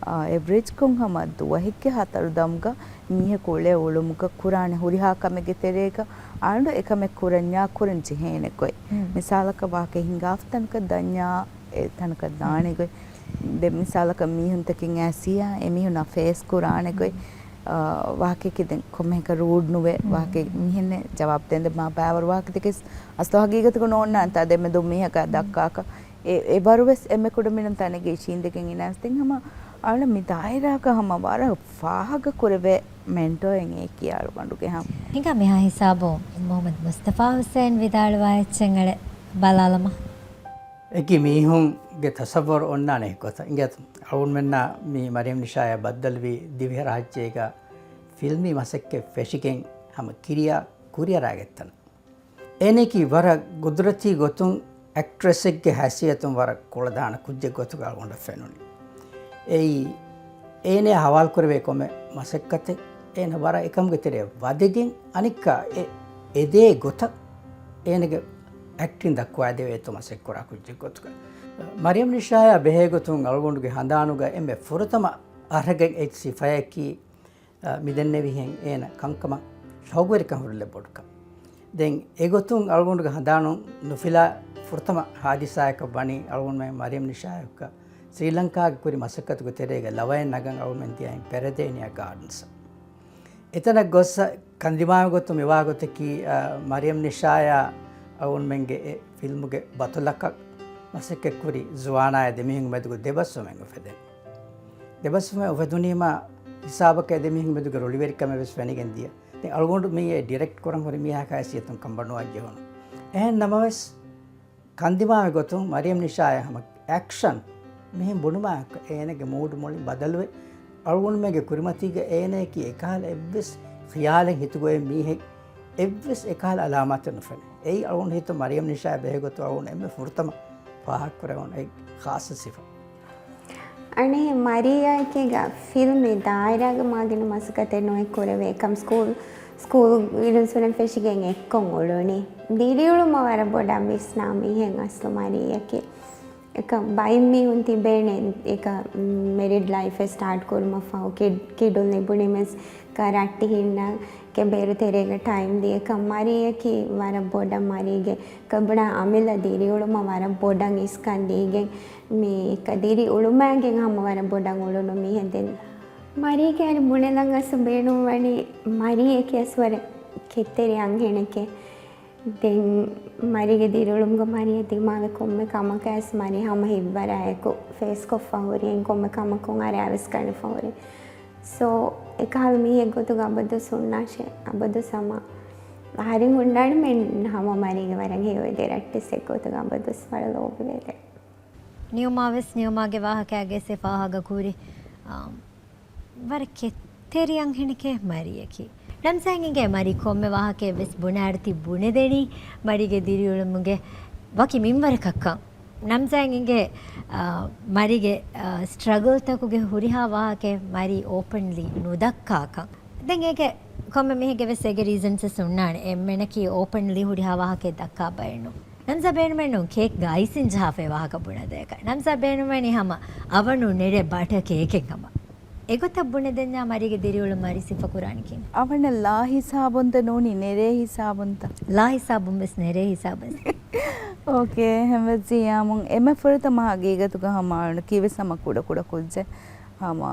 އާ، އެވްރެޖްކޮށް ހަމަ ދުވަހެއްގެ ހަތަރު ދަމުގަ މީހަކު އުޅޭ އުޅުމުގަ ކުރާނެ ހުރިހާ ކަމެއްގެ ތެރޭގަ އަޅުގަނޑު އެކަމެއް ކުރަންޏާ ކުރަން ޖެހޭނެ ގޮތް. މިސާލަކަށް ވާހަކަ ހިނގާފަ ތަނަކަށް ދަންޏާ، އެ ތަނަކަށް ދާނެ ގޮތް. ދެން މިސާލަކަށް މީހުންތަކެއް އައިސް އެމީހުންނާ ފޭސް ކުރާނެ ގޮތް. އާ، ވާހަކައަކީ ދެން ކޮންމެހެންކަން ރޫޑް ނުވެ، ވާހަކަ މިހެންނެއް ޖަވާބު ދޭން ދެން މާ ބައިވަރު ވާހަކަތަކެއް އަސްލު ހަގީގަތުގަ ނޯންނާންތާ ދެމެދު މީހަކާ ދައްކާކަށް. އެ، އެ ވަރު ވެސް އެންމެ ކުޑަމިނުން ތަނެއްގަ އިށީނދެގެން އިނާސް ދެން ހަމަ އަޅަ މި ދާއިރާގަ ހަމަ ވަރަށް ފާހަގަ ކުރެވޭ މެންޓޯއެއް އޭ ކިޔާ އަޅުގަނޑުގެ ހަމަ. ހިނގާ މިހާ ހިސާބު މުހައްމަދު މުސްތަފާ ހުސެން ވިދާޅުވާ އެއްޗެއް އަޅެ ބަލާލަމާ. އެކި މީހުންގެ ތަސައްވަރު އޮންނާނެ އެއްގޮތަށް. އިނގޭތަ އަޅުގަނޑުމެންނާ މި މަރިޔަމް ނިޝާޔާ ބައްދަލުވީ ދިވެހިރާއްޖޭގަ ފިލްމީ މަސައްކަތް ފެށިގެން ހަމަ ކިރިޔާ ކުރިއަރާގަތްތަނަށް. އޭނައަކީ ވަރަށް ގުދުރަތީ ގޮތުން އެކްޓްރެސެއްގެ ހައިސިއްޔަތުން ވަރަށް ކުޅަދާނަ ކުއްޖެއް ގޮތުގަ އަޅުގަނޑަށް ފެނުނީ. އެއީ، އޭނަޔާ ހަވާލުކުރެވޭ ކޮންމެ މަސައްކަތެއް އޭނަ ވަރަށް އެކަމުގެ ތެރެއަށް ވަދެގެން އަނެއްކާ އެ އެދޭ ގޮތަށް އޭނަގެ އެކްޓިން ދައްކުވާދެވޭތޯ މަސައްކަތްކުރާ ކުއްޖެއް ގޮތުގަ. މަރިޔަމް ނިޝާޔާ ބެހޭގޮތުން އަޅުގަނޑުގެ ހަނދާނުގަ އެންމެ ފުރަތަމަ އަރަގަތް އެއް ސިފަޔަކީ، އަ، މި ދެންނެވިހެން އޭނަ ކަންކަމަށް ޝައުގުވެރިކަން ހުރިލެއް ބޮޑުކަން. ދެން އެގޮތުން އަޅުގަނޑުގެ ހަނދާނުން ނުފިލާ ފުރަތަމަ ހާދިސާއަކަށް ވަނީ އަޅުގަނޑުމެން މަރިޔަމް ނިޝާޔަކަށް ސްރީލަންކާގެ ކުރި މަސައްކަތުގެ ތެރޭގަ ލަވައެއް ނަގަން އަޅުގަނޑުމެން ދިޔައިން ޕެރެދޭނިއާ ގާޑްންސް. އެތަނަށް ގޮއްސަ ކަންދިމާވި ގޮތުން މިވާ ގޮތަކީ، އަ، މަރިޔަމް ނިޝާޔާ އަޅުގަނޑުމެންގެ އެ ފިލްމުގެ ބަތުލަކަށް މަސައްކަތްކުރި ޒުވާނާއާ ދެމީހުން މެދުގަ ދެބަސްވުމެއް އުފެދެން. ދެބަސްވުމެއް އުފެދުނީމާ ހިސާބަކަށް އެ ދެމީހުން މެދުގެ ރުޅިވެރިކަމެއް ވެސް ފެނިގެން ދިޔަ. ދެން އަޅުގަނޑު މިއީ އެ ޑިރެކްޓް ކުރަން ހުރި މީހާ ހައިސިއްޔަތުން ކަންބޮޑުވާން ޖެހުނު. އެހެން ނަމަވެސް، ކަންދިމާވި ގޮތުން މަރިޔަމް ނިޝާޔާ ހަމަ އެކްޝަން މިހެން ބުނުމާއެކު އޭނަގެ މޫޑު މުޅިން ބަދަލުވެ، އަޅުގަނޑުމެންގެ ކުރިމަތީގަ އޭނައަކީ އެކަހަލަ އެއްވެސް ޚިޔާލެއް ހިތުގައި މީހެއް އެއްވެސް އެކަހަލަ އަލާމާތެއް ނުފެނޭ. އެއީ އަޅުގަނޑު ހިތު މަރިޔަމް ނިޝާޔާ ބެހޭގޮތުން އަޅުގަނޑު އެންމެ ފުރަތަމަ ފާހަގަކުރެވުނު އެއް ޚާއްޞަ ސިފަ. އަނެއް މަރިޔާއެކީގަ ފިލްމީ ދާއިރާގަ މާގިނަ މަސައްކަތެއް ނުއެއް ކުރެވޭ ކަމަށް ސްކޫލް، ސްކޫލް އިރުންސުރެން ފެށިގެން އެއްކޮށް އުޅުނީ. ދިރިއުޅުމަށް ވަރަށް ބޮޑަށް ވިސްނާ މީހެއް އަސްލު މަރިޔަކީ. އެކަ ބައެއް މީހުން ތިބޭނެ އެކަ މެރިޑް ލައިފެއް ސްޓާޓް ކުރުމަށް ފަހު ކިޑް، ކިޑުން ލިބުނީމެސް ކަ ރައްޓިހިންނަށް ކެ ބޭރު ތެރޭގަ ޓައިމް ދިޔަކަށް މަރިޔަކީ ވަރަށް ބޮޑަށް މަރީގެ ކަބުނާ އަމިއްލަ ދިރިއުޅުމަށް ވަރަށް ބޮޑަށް އިސްކަން ދީގެން މި ކަ ދިރި އުޅުމާގެން ހަމަ ވަރަށް ބޮޑަށް އުޅުނު މީހެއް ދެން. މަރީގެ އަރި ބުނެލަން އަސް ބޭނުން ވަނީ މަރީއެކޭ އަސް ވަރަށް ކެތްތެރި އަންހެނެކޭ. ދެން މަރީގެ ދިރިއުޅުމުގަ މަރީގެ ދިމާވި ކޮންމެ ކަމަކަށް އަސް މަރީ ހަމަ ހިތްވަރާއެކު ފޭސްކޮށްފަ ހުރި އެން ކޮންމެ ކަމަކުން އަރާވެސް ގަނެފަ ހުރި. ސޯ، އެކަހަލަ މީހެއް ގޮތުގަ އަބަދުސް ހުންނާށޭ، އަބަދުސް ހަމަ އަހަރެން ހުންނާނަމޭ ހަމަ މަރީގެ ވަރަށް ހެޔޮ ދެ ރައްޓެއްސެއް ގޮތުގަ އަބަދުސް ވަރަށް ލޯބިވޭ. ނިއުމާ ވެސް ނިއުމާގެ ވާހަކައިގެ ސެ ފާހަގަ ކުރި، އާ، ވަރަށް ކެތްތެރި އަންހެނެކޭ މަރިޔަކީ. ނަމްސައިން އިނގޭ މަރި ކޮންމެ ވާހަކައެއް ވެސް ބުނާއިރު ތި ބުނެދެނީ މަރީގެ ދިރިއުޅުމުގެ ވަކި މިންވަރަކަށްކަން. ނަމްސައިން އިނގޭ، އާ، މަރީގެ، އާ، ސްޓްރަގަލްތަކުގެ ހުރިހާ ވާހަކައެއް މަރީ އޯޕަންލީ ނުދައްކާކަން. ދެން އޭގެ ކޮންމެ މީހެއްގެ ވެސް އޭގެ ރީޒަންސް ވެސް ހުންނާނެ. އެންމެނަކީ އޯޕަންލީ ހުރިހާ ވާހަކައެއް ދައްކާ ބައެއް ނޫން. ނަމްޒާ ބޭނުމެއްނު ކޭކްގަ އައިސިން ޖަހާފައި ވާހަކަ ބުނެދޭކަށް. ނަމްޒާ ބޭނުމެނީ ހަމަ އަވަނު ނެރެ ބަޓަ ކޭކެއް ހަމަ. އެގޮތަށް ބުނެދެންޏާ މަރީގެ ދިރިއުޅުން މަރީ ސިފަކުރާނީ ކިހިނެއް؟ އަވަނަށް ލާ ހިސާބުންތަ ނޫނީ ނެރޭ ހިސާބުންތަ؟ ލާ ހިސާބުން ވެސް ނެރޭ ހިސާބުން. އޯކޭ، އެހެންވެއްޖިއްޔާމު އެންމެ ފުރަތަމަ ހަގީގަތުގަ ހަމަ އަޅުން ކީވެސް ހަމަ ކުޑަ ކުޑަ ކުއްޖެއް ހަމަ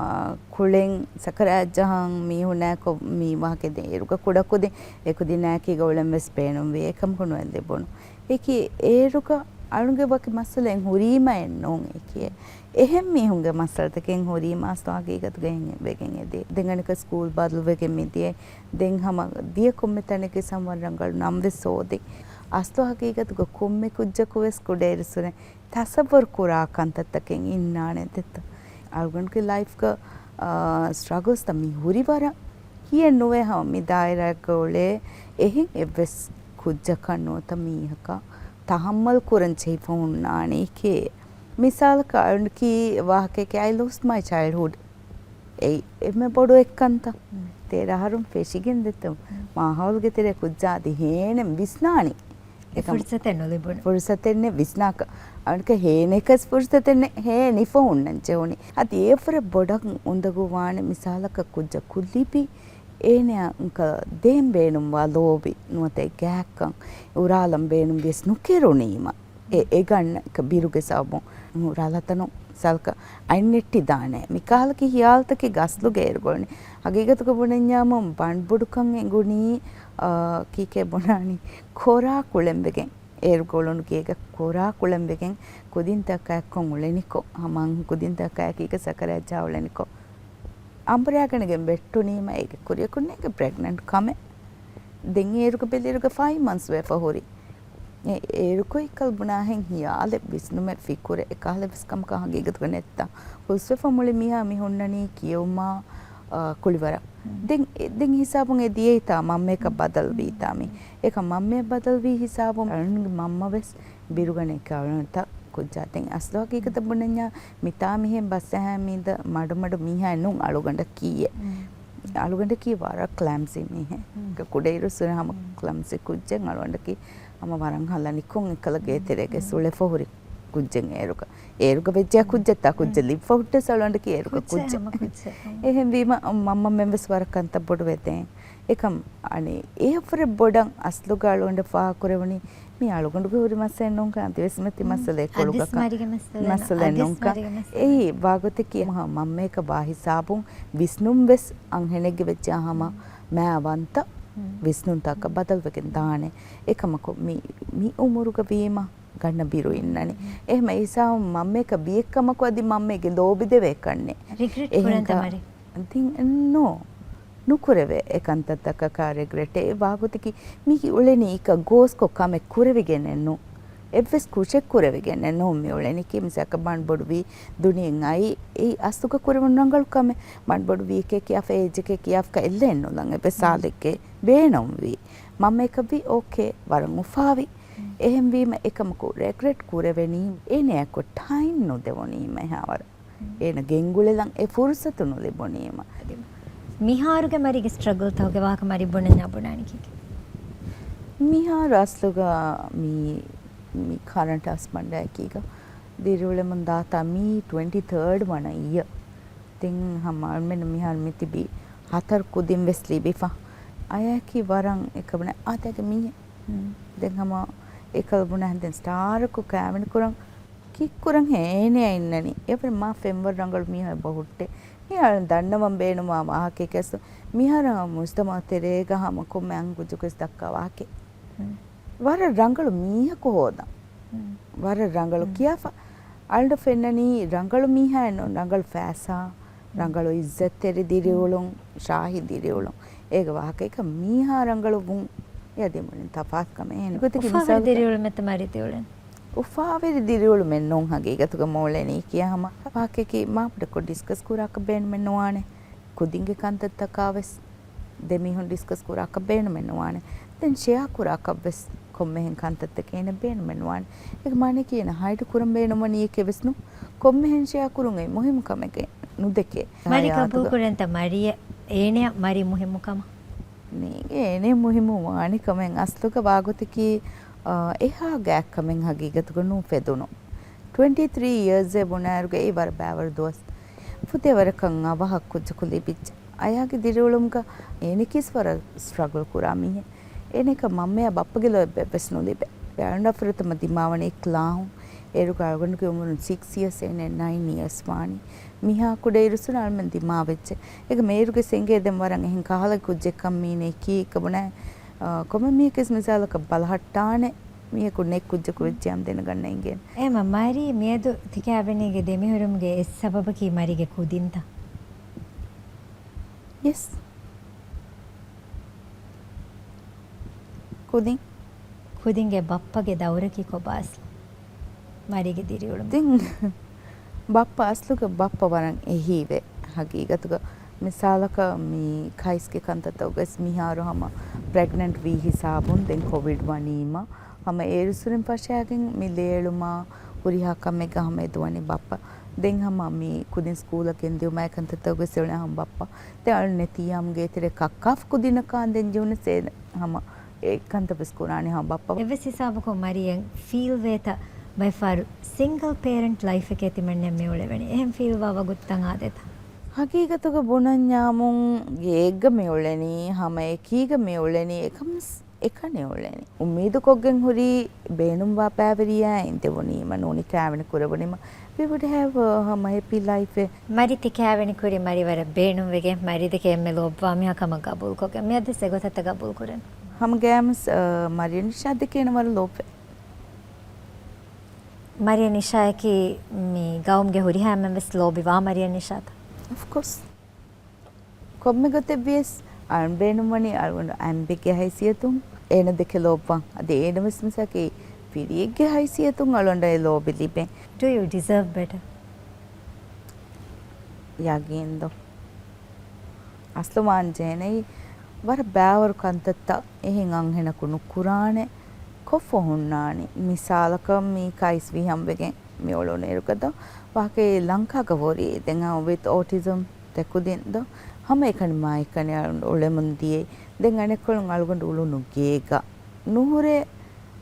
ކުޅެން ސަކަރާތް ޖަހަން މީހުންނާއެކު މި ވާހަކަ ދޭ އޭރުގަ ކުޑަކުދިން އެކުދިންނާއެކީގަ އުޅެން ވެސް ބޭނުންވި އެކަމަކު ނުވެ ލިބުނު. އެކި އޭރުގަ އަޅުގެ ވަކި މައްސަލައެއް ހުރީމައެއް ނޫން އެކި. އެހެން މީހުންގެ މައްސަލަތަކެއް ހުރީމަ އަސްލު ހަގީގަތުގަ އެހެން ވެގެން އެދި. ދެން އަނެކަ ސްކޫލް ބަދަލުވެގެން މިދިޔަ. ދެން ހަމަ ދިޔަ ކޮންމެ ތަނެއްގެ ސަމްވަރަށް ރަނގަޅު ނަމް ވެސް ހޯދި. އަސްލު ހަގީގަތުގަ ކޮންމެ ކުއްޖަކު ވެސް ކުޑައިރުސުރެ ތަސައްވަރު ކުރާ ކަންތައްތަކެއް އިންނާނެ ދެއްތަ؟ އަޅުގަނޑުގެ ލައިފްގަ، އާ، ސްޓްރަގަލްސްތައް މި ހުރި ވަރަށް ކިޔެއް ނުވޭ ހަމަ މި ދާއިރާއެއްގަ އުޅޭ އެހެން އެއްވެސް ކުއްޖަކަށް ނުވަތަ މީހަކަށް ތަހައްމަލް ކުރަން ޖެހިފަ ހުންނާނީ ކޭ. މިސާލަކަށް އަޅުގަނޑަކީ ވާހަކައެކޭ، I lost my childhood. އެއީ އެންމެ ބޮޑު އެއްކަންތައް. ތޭރަ އަހަރުން ފެށިގެން ދެއްތަ؟ މާހައުލުގެ ތެރޭ ކުއްޖާ އަދި ހޭނެއް ވިސްނާނީ. އެކަމަ ފުރުސަތެއް ނުލިބުނު. ފުރުސަތެއް ނެތް ވިސްނާކަށް. އަނެކަ ހޭނެކަސް ފުރުސަތެއް ނެތް ހޭނިފަ ހުންނަން ޖެހުނީ. އަދި އެއަށްވުރެ ބޮޑަށް އުނދަގޫވާނެ މިސާލަކަށް ކުއްޖަކު ލިބި އޭނައަކަށް ދޭން ބޭނުންވާ ލޯބި ނުވަތަ ގާތްކަން އުރާލަން ބޭނުންވިޔަސް ނުކެރުނީމަ. އެ، އެ ގަންނަ ބިރުގެ ސަބަބުން ރަލަތަނު ސަލްކަ އަތް ނެއްޓި ދާނެ. މިކަހަލަ ކިހިޔާލުތަކެއް އަސްލުގަ އޭރުގަ އުޅެނީ. ހަގީގަތުގަ ބުނަންޏާމު ބަނޑުބޮޑުކަން އެނގުނީ، އާ، ކީކޭ ބުނާނީ ކޮރާ ކުޅެންވެގެން. އޭރުގަ އުޅުނު ގޭގަ ކޮރާ ކުޅެންވެގެން ކުދިންތަކާ އެއްކޮށް އުޅެނިކޮށް، ހަމަ ކުދިންތަކާ އެކީގަ ސަކަރާތް ޖަހާ އުޅެނިކޮށް. އަނބުރާގަނެގެން ވެއްޓުނީމަ އޭގެ ކުރިއަކުން އޭގެ ޕްރެގްނެންޓް ކަމެއް. ދެން އޭރުގަ ބެލިއިރުގަ ފައިވް މަންތްސް ވެފަ ހުރި. އެ، އޭރު ކޮއިކަލް ބުނާހެން ހިޔާލެއް ވިސްނުމެއް ފިކުރެއް އެކަހަލަ ވެސް ކަމަކަށް ހަގީގަތުގަ ނެއްތާ. ހުސްވެފަ މުޅި މީހާ މި ހުންނަނީ ކިޔެވުމާ، އާ، ކުޅިވަރަށް. ދެން އެ، ދެން ހިސާބުން އެ ދިޔައީތާ މަންމަޔަކަށް ބަދަލުވީތާ މި. އެކަ މަންމަޔަށް ބަދަލުވީ ހިސާބުން އަޅުންގެ މަންމަ ވެސް ބިރުގަނެ ކަޅުންތަ ކުއްޖާ. ދެން އަސްލު ހަގީގަތަށް ބުނަންޏާ މިތާ މިހެން ބަސްއަހާ މީދަ މަޑުމަޑު މީހާ ނޫން އަޅުގަނޑަކީއެއް. އަޅުގަނޑަކީ ވަރަށް ކްލަމްސީ މީހެއް. ކުޑައިރުއްސުރެ ހަމަ ކްލަމްސީ ކުއްޖެއް. އަޅުގަނޑަކީ ހަމަ ވަރަށް ހަލަނިކޮން އެކަލަ ގޭތެރޭގަ ސުޅެފަ ހުރި ކުއްޖެއް އޭރުގަ. އޭރުގަ ވެއްޖެ ކުއްޖެއްތާ ކުއްޖެއް ލިބިފަ ހުއްޓެސް އަޅުގަނޑަކީ އޭރުގަ ކުއްޖެއް. އެހެންވީމަ މަންމަމެން ވެސް ވަރަށް ކަންތައް ބޮޑުވެ ދޭން. އެކަމް އަނެއް އެއަށްވުރެ ބޮޑަށް އަސްލުގަ އަޅުގަނޑަށް ފާހަގަކުރެވުނީ މި އަޅުގަނޑުގެ ހުރި މައްސަލައެއް ނޫންކަން އަދިވެސް މަތި މައްސަލައެއް ކޮޅުގަކަށް. މައްސަލައެއް ނޫންކަން. އެއީ ވާގޮތަކީ މަ-، މަންމަޔަކަށް ވާ ހިސާބުން ވިސްނުން ވެސް އަންހެނެއްގެ ވެއްޖާ ހަމަ މާ ވަންތަ ވިސްނުންތަކަށް ބަދަލުވެގެން ދާނެ. އެކަމަކު މި، މި އުމުރުގަ ވީމަ ގަންނަ ބިރު އިންނަނީ. އެހެމަ އިސާމް މަންމަޔަކަށް ވިއެއްކަމަކު އަދި މަންމައިގެ ލޯބި ދެވޭ ކަންނެ. ރިގްރެޓް ކުރަންތަ މަރި؟ ތިން ނޯ. ނުކުރެވޭ އެ ކަންތައްތަކަކާ ރިގްރެޓެއް. ވާގޮތަކީ މީކީ އުޅެނީ އިކަ ގޯސްކޮށް ކަމެއް ކުރެވިގެނެއް ނޫ. އެއްވެސް ކުށެއް ކުރެވިގެނެއް ނޫ މި އުޅެނީކީ. މިސާކަށް ބަނޑުބޮޑުވީ ދުނިޔެއިން އައީ އެއީ އަސްލުގަ ކުރެވުނު ރަނގަޅު ކަމެއް. ބަނޑުބޮޑުވީ އެކޭ ކިޔާފަ އޭޖެކޭ ކިޔާފަ ކަ އެއްލެއް ނުލަން އެއްވެސް ސާލެއްގެ ބޭނުންވީ. މަންމަޔަކަށްވީ އޯކޭ ވަރަށް އުފާވި. އެހެންވީމަ އެކަމަކު ރެގްރެޓް ކުރެވެނީ އޭނައަކު ޓައިމް ނުދެވުނީމަ އެހާވަރަށް. އޭނަ ގެންގުޅެލަން އެ ފުރުސަތު ނުލިބުނީމަ. މިހާރުގެ މަރީގެ ސްޓްރަގަލްތަކުގެ ވާހަކަ މަރި ބުނަންޏާ ބުނާނީ ކީކޭ؟ މިހާރު އަސްލުގަ މި، މި ކަރަންޓް ހަސްބަންޑާ އެކީގަ ދިރިއުޅެމުން ދާތާ މީ ޓްވެންޓީ ތާޑް ވަނަ އިއްޔަ. ދެން ހަމަ އަޅުމެން މިހާރު މި ތިބީ ހަތަރު ކުދިން ވެސް ލިބިފަ. އަޔަކީ ވަރަށް އެކަ ބުނަ އާދައިގެ މީހެއް. ދެން ހަމަ އެކަލަ ބުނަ ދެން ސްޓާރަކު ކާވެނި ކުރަން ކިއްކުރަން ހޭނެއަ އިންނަނީ. އެވަރު މާ ފެންވަރު ރަނގަޅު މީހާ ބޮހުއްޓެ. މި އަޅުން ދަންނަވަން ބޭނުމާ ވާހަކައެކެސް މިހާރު މުޖްތަމައު ތެރޭގަ ހަމަ ކޮންމެ އަންގުޖަކުވެސް ދައްކާ ވާހަކައެއް. ވަރަށް ރަނގަޅު މީހަކު ހޯދަން. ވަރަށް ރަނގަޅު ކިޔާފަ. އަޅުން ފެންނަނީ ރަނގަޅު މީހާއެއް ނޫން، ރަނގަޅު ފައިސާ، ރަނގަޅު އިއްޒަތްތެރި ދިރިއުޅުން، ޝާހީ ދިރިއުޅުން. އޭގެ ވާހަކައެކަށް މީހާ ރަނގަޅު ވުން އެ އަދި މުޅިން ތަފާތު ކަމެއް އެހެން. ގޮތަކީ އުފާވެރި މިސާލަކަށް ދިރިއުޅުމެއްތަ މަރި ދިރިއުޅެން؟ އުފާވެރި ދިރިއުޅުމެއް ނޫން ހަގީގަތުގަ މޯޅެނީ ކިޔާ ހަމަ ވާހަކައަކީ މާބޮޑަކޮށް ޑިސްކަސް ކުރާކަށް ބޭނުމެއް ނުވާނެ. ކުދިންގެ ކަންތައްތަކާ ވެސް ދެ މީހުން ޑިސްކަސް ކުރާކަށް ބޭނުމެއް ނުވާނެ. ދެން ޝެއާ ކުރާކަށް ވެސް ކޮންމެހެން ކަންތައްތަކެއް އޭނަ ބޭނުމެއް ނުވާނެ. އޭގެ މާނައަކީ އޭނަ ހައިޑް ކުރަން ބޭނުންވަނީ އެކެއް ވެސް ނޫން. ކޮންމެހެން ޝެއާ ކުރުން އެއީ މުހިއްމު ކަމެކޭ ނުދެކޭ. މަރި ހަޔާތުގަ ގަބޫލުކުރަންތަ މަރިޔަށް އޭނަޔަށް މަރި މުހިއްމު ކަމަށް؟ ނޭނގެ އޭނަ މުހިއްމު ވާނެ ކަމެއް. އަސްލުގަ ވާގޮތަކީ، އާ، އެހާ ގާތްކަމެއް ހަގީގަތުގަ ނޫން ފެދުނު. ޓްވެންޓީ ތްރީ އިޔާސްއޭ ބުނާއިރުގަ އެއީ ވަރަށް ބައިވަރު ދުވަސް. ފުދޭވަރަކަށް އަވަހަށް ކުއްޖަކު ލިބިއްޖެ. އަޔާގެ ދިރިއުޅުމުގަ އޭނަކީސް ވަރަށް ސްޓްރަގަލް ކުރާ މީހެއް. އޭނައަކަށް މަންމަޔާ ބައްޕަގެ ލޯތްބެއްވެސް ނުލިބޭ. އަޅުގަނޑާ ފުރަތަމަ ދިމާވަނީ ކްލާހުން. އޭރުގަ އަޅުގަނޑުގެ އުމުރުން ސިކްސް އިޔާސް، އޭނަ ނައިން އިޔާސް ވާނީ. މިހާ ކުޑައިރުއްސުރެ އަޅުމެން ދިމާވެއްޖެ. އޭގެ މޭރުގެ އެނގޭ ދެން ވަރަށް އެހެން ކަހަލަ ކުއްޖެއްކަން މީނަ އެކީ ކަބުނާ، އާ، ކޮންމެ މީހަކަސް މިސާލަކަށް ބަލަހައްޓާނެ މީހަކު ނެތް ކުއްޖަކު ވެއްޖެ ހަމަ ދެނެގަންނަ އިނގޭނެ. އެމަ މަރީ މިއަދު ތިކައިވެނީގެ ދެމިހުރުމުގެ އެއް ސަބަބަކީ މަރީގެ ކުދިންތަ؟ ޔެސް. ކުދިން. ކުދިންގެ ބައްޕަގެ ދައުރަކީ ކޮބާސް؟ މަރީގެ ދިރިއުޅުމު. ދެން ބައްޕަ އަސްލުގަ ބައްޕަ ވަރަށް އެހީވެ. ހަގީގަތުގަ މިސާލަކަށް މި ކައިސްގެ ކަންތައްތަކުގަސް މިހާރު ހަމަ ޕްރެގްނެންޓް ވީ ހިސާބުން ދެން ކޮވިޑް ވަނީމަ ހަމަ އޭރުއްސުރެން ފަށާގެން މި ލޭޅުމާ ހުރިހާ ކަމެއްގަ ހަމަ އެދުވަނީ ބައްޕަ. ދެން ހަމަ މި ކުދިން ސްކޫލަށް ގެންދިއުމާއި ކަންތައްތަކުގަސް އެޅުނީ ހަމަ ބައްޕަ. ދެން އަޅު ނެތިއްޔާމުގެ އެތެރެ ކައްކާފަ ކުދިންނަކާ ދެން ޖޫނަސް އޭނަ ހަމަ އެ ކަންތައް ވެސް ކުރާނީ ހަމަ ބައްޕަ. އެއްވެސް ހިސާބަކުން މަރިޔަން ފީލް ވޭތަ ބައެއްފަހަރު ސިންގަލް ޕޭރެންޓް ލައިފެކޭ ތިމަންނެ މި އުޅެވެނީ؟ އެހެން ފީލްވާ ވަގުތުތައް އާދޭތަ؟ ހަގީގަތުގަ ބުނަންޏާމުން އޭގަ މި އުޅެނީ، ހަމަ އެކީގަ މި އުޅެނީ، އެކަން އެކަނި އުޅެނީ. އުއްމީދުކޮށްގެން ހުރީ ބޭނުންވާ ބައިވެރިޔާ އިނދެވުނީމަ ނޫނީ ކާވެނި ކުރެވުނީމަ، we would have ހަމަ ހެޕީ ލައިފެއް. މަރި ތި ކާވެނި ކުރި މަރި ވަރަށް ބޭނުންވެގެން މަރި ދެކެ އެންމެ ލޯބިވާ މީހާ ކަމަށް ގަބޫލުކޮށްގެން. މިއަދު އެގޮތަށްތަ ގަބޫލު ކުރަން؟ ހަމަ ގައިމުސް، އަ، މަރިޔަން ނިޝާ ދެކެ އޭނަ ވަރަށް ލޯބިވޭ. މަރިޔަން ނިޝާއަކީ މި ގައުމުގެ ހުރިހާ އެންމެން ވެސް ލޯބިވާ މަރިޔަން ނިޝާތަ؟ އޮފްކޯސް. ކޮންމެ ގޮތެއްވިޔަސް އަޅުން ބޭނުންވަނީ އަޅުގަނޑު އަނބިގެ ހައިސިއްޔަތުން އޭނަ ދެކެ ލޯބިވާން. އަދި އޭނަ ވެސް މިސާކީ ފިރިއެއްގެ ހައިސިއްޔަތުން އަޅުގަނޑަށް އެ ލޯބި ލިބޭ. Do you deserve better? ޔަގީންދޯ؟ އަސްލު ވާން ޖެހެނީ ވަރަށް ބައިވަރު ކަންތައްތައް އެހެން އަންހެނަކު ނުކުރާނެ ކޮށްފަ ހުންނާނީ. މިސާލަކަށް މި ކައިސް ވިހަންވެގެން މި އުޅުނުއިރުގަދޯ ވާހަކައެއް ލަންކާގަ ހުރީ. ދެން އަ، ވިތް އޯޓިޒަމް ދެކުދިން ދޯ ހަމަ އެކަނި މާ އެކަނި އަޅުން އުޅެމުން ދިޔައީ. ދެން އަނެއްކޮޅުން އަޅުގަނޑު އުޅުނު ގޭގަ ނުހުރޭ،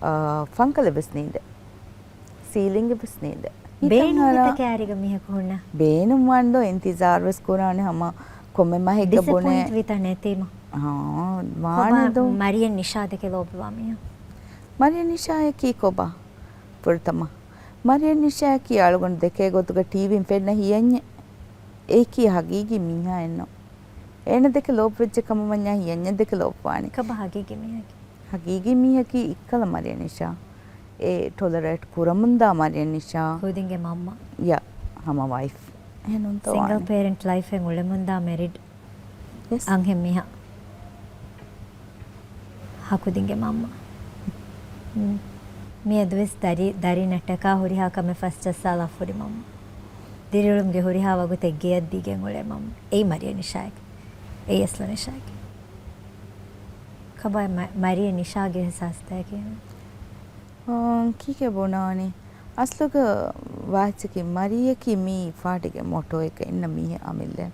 އާ، ފަންކަލެއް ވެސް ނީނދޭ. ސީލިންގެއް ވެސް ނީނދޭ. ހިތަށް ބޭނުންވިތަ އަރާ ކާރިގަ މީހަކު ހުންނަ؟ ބޭނުންވާން ދޯ އިންތިޒާރު ވެސް ކުރާނެ ހަމަ ކޮންމެ މަހެއްގަ ބުނޭ. ޑިސެޕޮއިންޓް ވިތަ ނެތީމަ؟ އާ، ވާނެ ކޮބާ ދޯ. މަރިޔަން ނިޝާ ދެކެ ލޯބިވާ މީހާ؟ މަރިޔަން ނިޝާއަކީ ކޮބާ؟ ފުރަތަމަ މަރިޔަން ނިޝާއަކީ އަޅުގަނޑު ދެކޭ ގޮތުގަ ޓީވީން ފެންނަ ހިޔަންޏެއް. އެއީކީ ހަގީގީ މީހާއެއްނު. އޭނަ ދެކެ ލޯބިވެއްޖެ ކަމަށް ވަންޏާ ހިޔަންޏެއް ދެކެ ލޯބިވާނެ. ކޮބާ ހަގީގީ މީހަކީ؟ ހަގީގީ މީހަކީ އިއްކަލަ މަރިޔަން ނިޝާ. އެ ޓޮލަރޭޓް ކުރަމުންދާ މަރިޔަން ނިޝާ. ކުދިންގެ މަންމަ. ޔާ، ހަމަ ވައިފް. އެހެންނުންތޯ ސިންގަލް ވާނެ. ޕޭރެންޓް ލައިފެއް އުޅެމުންދާ މެރިޑް. ޔެސް. އަންހެން މީހާ. ހަ ކުދިންގެ މަންމަ. މް. މިއަދުވެސް ދަރި، ދަރި ނެއްޓަކާ ހުރިހާ ކަމެއް ފަސްޖައްސާލާ ފުރި މަންމަ. ދިރިއުޅުމުގެ ހުރިހާ ވަގުތެއް ގެޔަށް ދީގެން އުޅޭ މަންމަ. އެއީ މަރިޔަ ނިޝާއެކޭ. އެއީ އަސްލު ނިޝާއެކޭ. ކަބައި މަ-، މަރިޔަ ނިޝާގެ އިހްސާސްތަކީ؟ އާ، ކީކޭ ބުނާނީ؟ އަސްލުގަ ވާއްޗަކީ މަރިޔަކީ މީ ފާޓީގެ މޮޓޯއެއްގަ އިންނަ މީހެއް އަމިއްލަ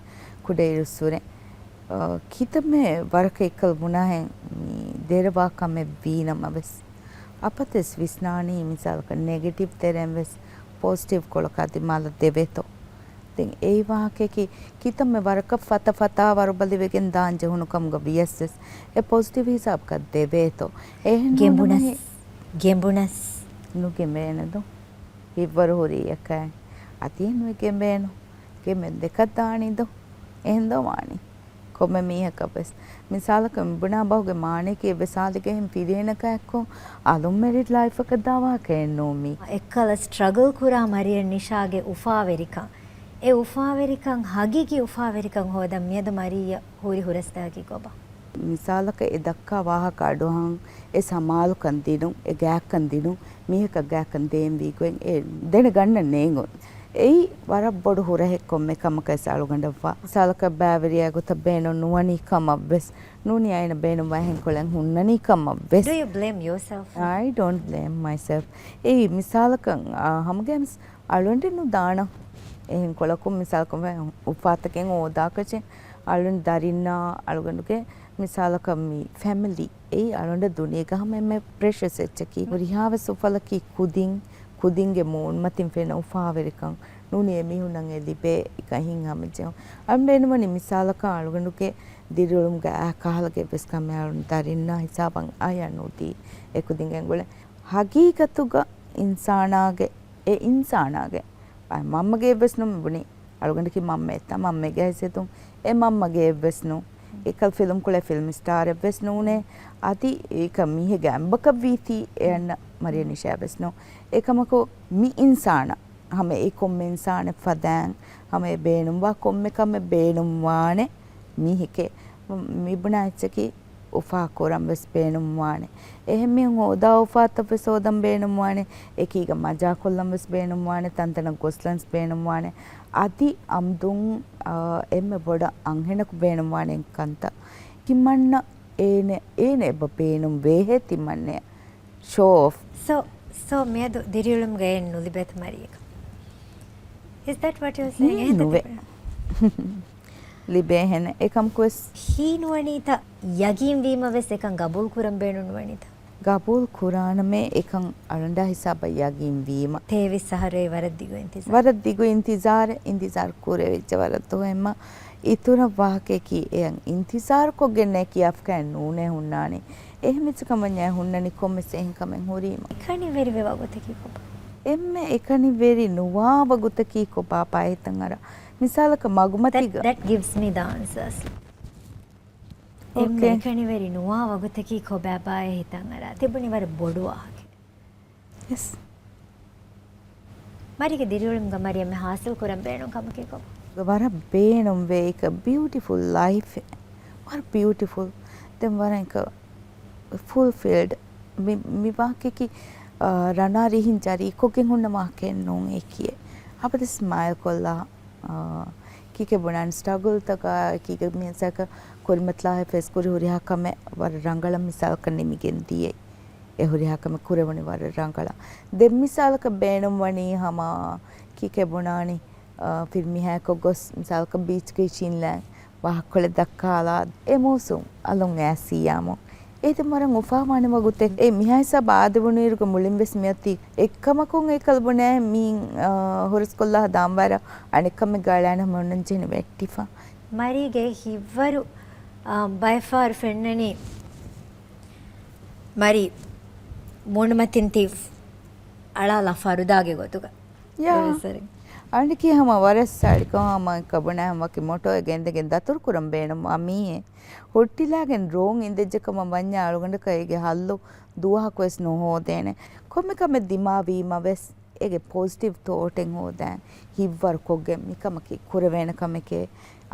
ކުޑައިރުއްސުރެ. އާ، ކިތަންމެ ވަރަކަށް އެއްކަލަ ބުނާހެން މީ ދެރަވާ ކަމެއް ވީނަމަވެސް، އަޕަތެސް ވިސްނާނީ މިސާލަކަށް ނެގެޓިވް ތެރެއިން ވެސް ޕޮޒިޓިވް ކޮޅަކާ ދިމާލަށް ދެވޭތޯ. ދެން އެއީ ވާހަކަޔަކީ ކިތަންމެ ވަރަކަށް ފަތަ ފަތާ ވަރުބަލިވެގެން ދާން ޖެހުނު ކަމުގަ ވިޔަސް ވެސް އެ ޕޮޒިޓިވް ހިސާބަކަށް ދެވޭތޯ. އެހެން ގެނބުނަސް، ނޫނަމަހި-، ގެނބުނަސް. ނުގެނބޭނެ ދޯ. ހިތްވަރު ހުރި އެކައި. އަދި ނުގެނބޭނު. ގެނބެން ދެކަށް ދާނީ ދޯ. އެހެން ދޯ ވާނީ. ކޮންމެ މީހަކަށް ވެސް. މިސާލަކަށް މިބުނާ ބަހުގެ މާނަޔަކީ އެއްވެސް ހާލެއްގަ އެހެން ފިރިހެނަކާ އެއްކޮށް އަލުން މެރިޑް ލައިފަކަށް ދާ ވާހަކައެއް ނޫން މީ. އެއްކަލަ ސްޓްރަގަލް ކުރާ މަރިޔަން ނިޝާގެ އުފާވެރިކަން، އެ އުފާވެރިކަން، ހަގީގީ އުފާވެރިކަން ހޯދަން މިއަދު މަރިޔަ ހުރި ހުރަސްތަކަކީ ކޮބާ؟ މިސާލަކަށް އެ ދައްކާ ވާހަކަ އަޑުއަހަން، އެ ސަމާލުކަން ދިނުން، އެ ގާތްކަން ދިނުން، މީހަކަށް ގާތްކަން ދޭން ވީ ގޮތް އެ ދެނެގަންނަން ނޭނގުން. އެއީ ވަރަށް ބޮޑު ހުރަހެއް ކޮންމެ ކަމަކަށް އަޅުގަނޑަށްވާ. މިސާލަކަށް ބައިވެރިޔާ ގޮތަށް ބޭނުން ނުވަނީ ކަމަށް ވެސް، ނޫނީ އޭނަ ބޭނުންވާ އެހެން ކޮޅެއް ހުންނަނީ ކަމަށް ވެސް. Do you blame yourself? I don't blame myself. އެއީ މިސާލަކަށް، އާ، ހަމަގައިމުވެސް އަޅުގަނޑެއް ނުދާނަން އެހެން ކޮޅަކުން މިސާލަކަށް އުފާތަކެއް ހޯދާކަށެއް އަޅުގަނޑު ދަރިންނާ އަޅުގަނޑުގެ މިސާލަކަށް މި ފެމިލީ އެއީ އަޅުގަނޑަށް ދުނިޔޭގަ ހަމަ އެންމެ ޕްރެޝަސް އެއްޗަކީ. ހުރިހާވެސް އުފަލަކީ ކުދިން، ކުދިންގެ މޫނުމަތިން ފެންނަ އުފާވެރިކަން. ނޫނީ އެމީހުންނަށް އެ ލިބޭ އެކަން ހިތްހަމަ ޖެހުން. އަޅުގަނޑު ބޭނުންވަނީ މިސާލަކަށް އަޅުގަނޑުގެ ދިރިއުޅުމުގަ އާ ކަހަލަ ގެއްވެސް ކަމެއް އަޅުގަނޑު ދަރިންނާ ހިސާބަށް އަޔަށް ނުދީ އެކުދިން ގެންގުޅެ. ހަގީގަތުގަ އިންސާނާގެ، އެ އިންސާނާގެ، މަންމަގެއެއްވެސް ނޫން މިބުނީ. އަޅުގަނޑަކީ މަންމައެއްތަ؟ މަންމަގެ ހައިސިއްޔަތުން އެ މަންމަގެއެއްވެސް ނޫން. އެކަލް ފިލްމް ކުޅޭ ފިލްމް ސްޓާރެއްވެސް ނޫނޭ. އަދި އެކަ މީހެއްގެ އަނބަކަށް ވީތީ އެ އަންނަ މަރިޔަ ނިޝާވެސް ނޫން. އެކަމަކު މި އިންސާނާ ހަމަ އެ ކޮންމެ އިންސާނެއް ފަދައިން ހަމަ އެ ބޭނުންވާ ކޮންމެ ކަމެއް ބޭނުންވާނެ މީހެކޭ. މިބުނާ އެއްޗަކީ އުފާ ކުރަން ވެސް ބޭނުންވާނެ. އެހެން މީހުން ހޯދާ އުފާތައް ވެސް ހޯދަން ބޭނުންވާނެ. އެކީގަ މަޖާކޮށްލަން ވެސް ބޭނުންވާނެ. ތަންތަނަށް ގޮސްލަންސް ބޭނުންވާނެ. އަދި އަމްދުން، އާ، އެންމެ ބޮޑަށް އަންހެނަކު ބޭނުންވާނެ ކަންތައް. ތިމަންނަ އޭނެ، އޭނެ އެބަ ބޭނުން ވޭހޭ ތިމަންނެ ޝޯ އޮފް. So, so މިއަދު ދިރިއުޅުމުގަ އެއް ނުލިބޭތަ މަރިޔަކަށް؟ Is that what you're saying? ހީ، އެހެންތަ ނުވޭ. ތިބެ-، ލިބޭހެނެއް. އެކަމަކުވެސް ހީ ނުވަނީތަ؟ ޔަގީން ވީމަ ވެސް އެކަން ގަބޫލު ކުރަން ބޭނުން ނުވަނީތަ؟ ގަބޫލު ކުރާނަމޭ، އެކަން އަޅުގަނޑާ ހިސާބަށް ޔަގީން ވީމަ. ތޭވީސް އަހަރު އެއީ ވަރަށް ދިގު އިންތިޒާރެއް. ވަރަށް ދިގު އިންތިޒާރެއް، އިންތިޒާރު ކުރެވިއްޖެ ވަރަށް ދުވަހެއް. އިތުރަށް ވާހަކައަކީ އެޔަށް އިންތިޒާރު ކޮށްގެންނޭ ކިޔާފަކައެއް ނޫނޭ ހުންނާނީ. އެހެން އެއްޗަކަށް ވަންޏާ ހުންނަނީ ކޮންމެސް އެހެން ކަމެއް ހުރީމަ. އެކަނިވެރިވެ ވަގުތަކީ ކޮބާ؟ އެންމެ އެކަނިވެރި ނުވާ ވަގުތަކީ ކޮބާ ޕާ ހިތަށް އަރާ؟ މިސާލަކަށް މަގުމަތީގަ. That, that gives me the answers. އެންމެ އެކަނިވެރި ނުވާ ވަގުތަކީ ކޮބާބާއޭ ހިތަށް އަރާ؟ ތިބުނީ ވަރަށް ބޮޑު ވާހަކަ. ޔެސް. މަރީގެ ދިރިއުޅުމުގަ މަރިޔަމެ ހާސިލް ކުރަން ބޭނުން ކަމަކީ ކޮބާ؟ ވަރަށް ބޭނުންވޭ އެކަ ބިއުޓިފުލް ލައިފެއް. ވަރަށް ބިއުޓިފުލް. ދެން ވަރަށް އެކަ ފުލްފިލްޑް. މި، މި ވާހަކައަކީ، އާ، ރަނާ ރިހިން ޖަރީކޮށްގެން ހުންނަ ވާހަކައެއް ނޫން އެކިއެއް. އަބަދު ސްމައިލް ކޮށްލާ، އާ، ކީކޭ ބުނާނީ ސްޓްރަގުލްތަކާ އެކީގަ މިސާލަކަށް ކުރިމަތިލާ ފޭސް ކުރި ހުރިހާ ކަމެއް ވަރަށް ރަނގަޅަށް މިސާލަކަށް ނިމިގެން ދިޔައީ. އެ ހުރިހާ ކަމެއް ކުރެވުނީ ވަރަށް ރަނގަޅަށް. ދެން މިސާލަކަށް ބޭނުންވަނީ ހަމަ ކީކޭ ބުނާނީ، އާ، ފިރިމީހާއެކު ގޮސް މިސާލަކަށް ބީޗްގައި ޝިންލާން ވާހަކަކޮޅެއް ދައްކާލާ އެ މޫސުން އަލުން އައިސް އިއްޔާމު. އޭތި ވަރަށް އުފާވާނެ ވަގުތެއް. އެ މިހާ ހިސާބަށް އާދެވުނުއިރުގަ މުޅިން ވެސް މިއޮތީ އެއްކަމަކުން އެކަލް ބުނޭ މީން، އާ، ހުރަސްކޮށްލާ ދާންވާރަށް އަނެއްކަމެއް ގާޅާނެ ހަމަ އޮންނަން ޖެހެނީ ވެއްޓިފަ. މަރީގެ ހިތްވަރު، އާ، ބައެއްފަހަރު ފެންނަނީ މަރި މޫނުމަތިން ތި އަޅާލާ ފަރުދާގެ ގޮތުގަ. ޔާ. އަޅުގަނޑަކީ ހަމަ ވަރަށް ސަޅިކޮށް ހަމަ ކަބުނާ ހަމަ ވަކި މޮޓޯއެއް ގެންދެގެން ދަތުރު ކުރަން ބޭނުންވާ މީހެއް. ހުއްޓިލާގެން ރޯން އިނދެއްޖެ ކަމަށް ވަންޏާ އަޅުގަނޑަކަށް އޭގެ ހައްލު ދުވަހަކުވެސް ނުހޯދޭނެ. ކޮންމެ ކަމެއް ދިމާވީމަ ވެސް އޭގެ ޕޮޒިޓިވް ތޯޓެއް ހޯދަން ހިތްވަރުކޮށްގެން މިކަމަކީ ކުރެވޭނެ ކަމެކޭ.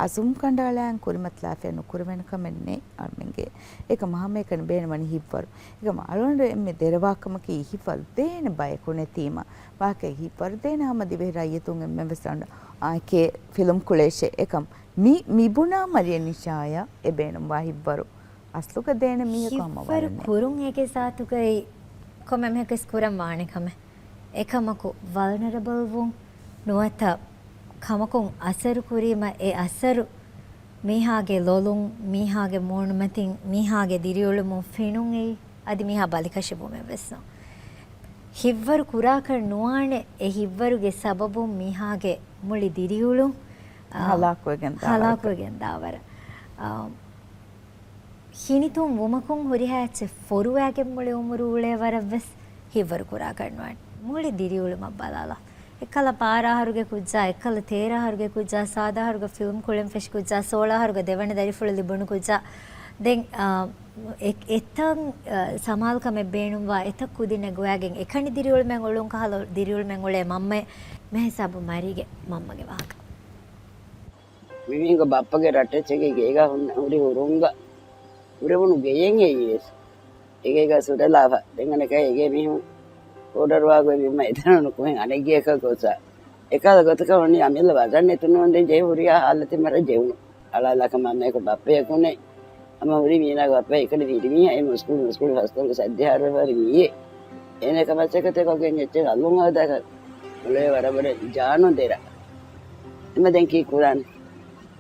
އަޒުމް ކަނޑައަޅާން ކުރިމަތިލާފައި ނުކުރެވޭނެ ކަމެއް ނެތް އަޅުމެންގެ. އެކަމަށް ހަމައެކަނި ބޭނުންވަނީ ހިތްވަރު. އެކަމަށް އަޅުގަނޑު އެންމެ ދެރަވާ ކަމަކީ ހިތްވަރު ދޭނެ ބަޔަކު ނެތީމަ. ވާހަކައެއް ހިތްވަރު ދޭނެ ހަމަ ދިވެހި ރައްޔިތުން އެންމެން ވެސް އަންނަ އާކޭ ފިލުމް ކުޅޭށޭ. އެކަމް މި، މިބުނާ މަރިޔަ ނިޝާޔަށް އެ ބޭނުންވާ ހިތްވަރު. އަސްލުގަ ދޭނެ މީހަކު ހަމަ ހިތްވަރު ވަރުން ނެތް. ކުރުން އޭގެ ޒާތުގައި ކޮންމެ މީހަކުވެސް ކުރަން ވާނެ ކަމެއް. އެކަމަކު ވަލްނަރަބަލް ވުން ނުވަތަ ކަމަކުން އަސަރު ކުރީމަ އެ އަސަރު މީހާގެ ލޮލުން، މީހާގެ މޫނުމަތިން، މީހާގެ ދިރިއުޅުމުން ފެނުން އެއީ އަދި މީހާ ބަލިކަށިވުމެއް ވެސް ނޫން. ހިތްވަރު ކުރާކަށް ނުވާނެ އެ ހިތްވަރުގެ ސަބަބުން މީހާގެ މުޅި ދިރިއުޅުން، އާ، ހަލާކުވެގެން ދާ ހަލާކުވެގެން ދާވަރަށް. އާ، ހިނިތުން ވުމަކުން ހުރިހާ އެއްޗެއް ފޮރުވާގެން މުޅި އުމުރު އުޅޭ ވަރަށް ވެސް ހިތްވަރު ކުރާކަށް ނުވާނެ. މުޅި ދިރިއުޅުމަށް ބަލާލާ. އެއްކަލަ ބާރަ އަހަރުގެ ކުއްޖާ، އެއްކަލަ ތޭރަ އަހަރުގެ ކުއްޖާ، ސާދަ އަހަރުގެ ފިލްމް ކުޅެން ފެށި ކުއްޖާ، ސޯޅަ އަހަރުގެ ދެވަނަ ދަރިފުޅު ލިބުނު ކުއްޖާ. ދެން، އާ، އެ-، އެތަން، އާ، ސަމާލުކަމެއް ބޭނުންވާ، އެތައް ކުދިންނެއް ގޮވާގެން އެކަނި ދިރިއުޅުމެއް އުޅުން ކަހަލަ ދިރިއުޅުމެއް އުޅޭ މަންމައެއް. މިހިސާބު މަރީގެ މަންމަގެ ވާހަކަ. މި މީހުންގެ ބައްޕަގެ ރައްޓެއްޗެއްގެ ގޭގަ ހުން-، ހުރި ހުރުންގަ ކުރެވުނު ގެޔެއް އެއީ ވެސް. އެގޭގަ ސުރެލާފަ. ދެން އަނެކާ އެގޭ މީހުން އޯޑަރުވާ ގޮތް ވީމަ އެތަނުން ކުހެން އަނެއްގެއަކަށް ގޮސް. އެކަހަލަ ގޮތަކަށް ވަނީ އަމިއްލަ ވަޒަން ނެތުނު ދެން ޖެހި ހުރިހާ ހާލަތެއް މަރަށް ޖެހުނު. އަޅާލާކަށް މަންމަޔަކު ބައްޕަޔަކު ނެތް. ހަމަ ހުރި މީނާގެ ބައްޕަ އެކަނި ދިރިމީހާ އެ މުސްކުޅި މުސްކުޅި ފަސްދޮޅަސް އަށް ދިހަ އަހަރު ވެފަ ހުރި މީއެއް. އޭނަ ކަމަށް ސަކަތެއް ކޮށްގެން އެއްޗެއް އަލުން ހޯދާކަށް އުޅޭ ވަރަށް ވަރަށް ޖާނު ދެރަ. އެމަ ދެން ކީއް ކުރާނެ؟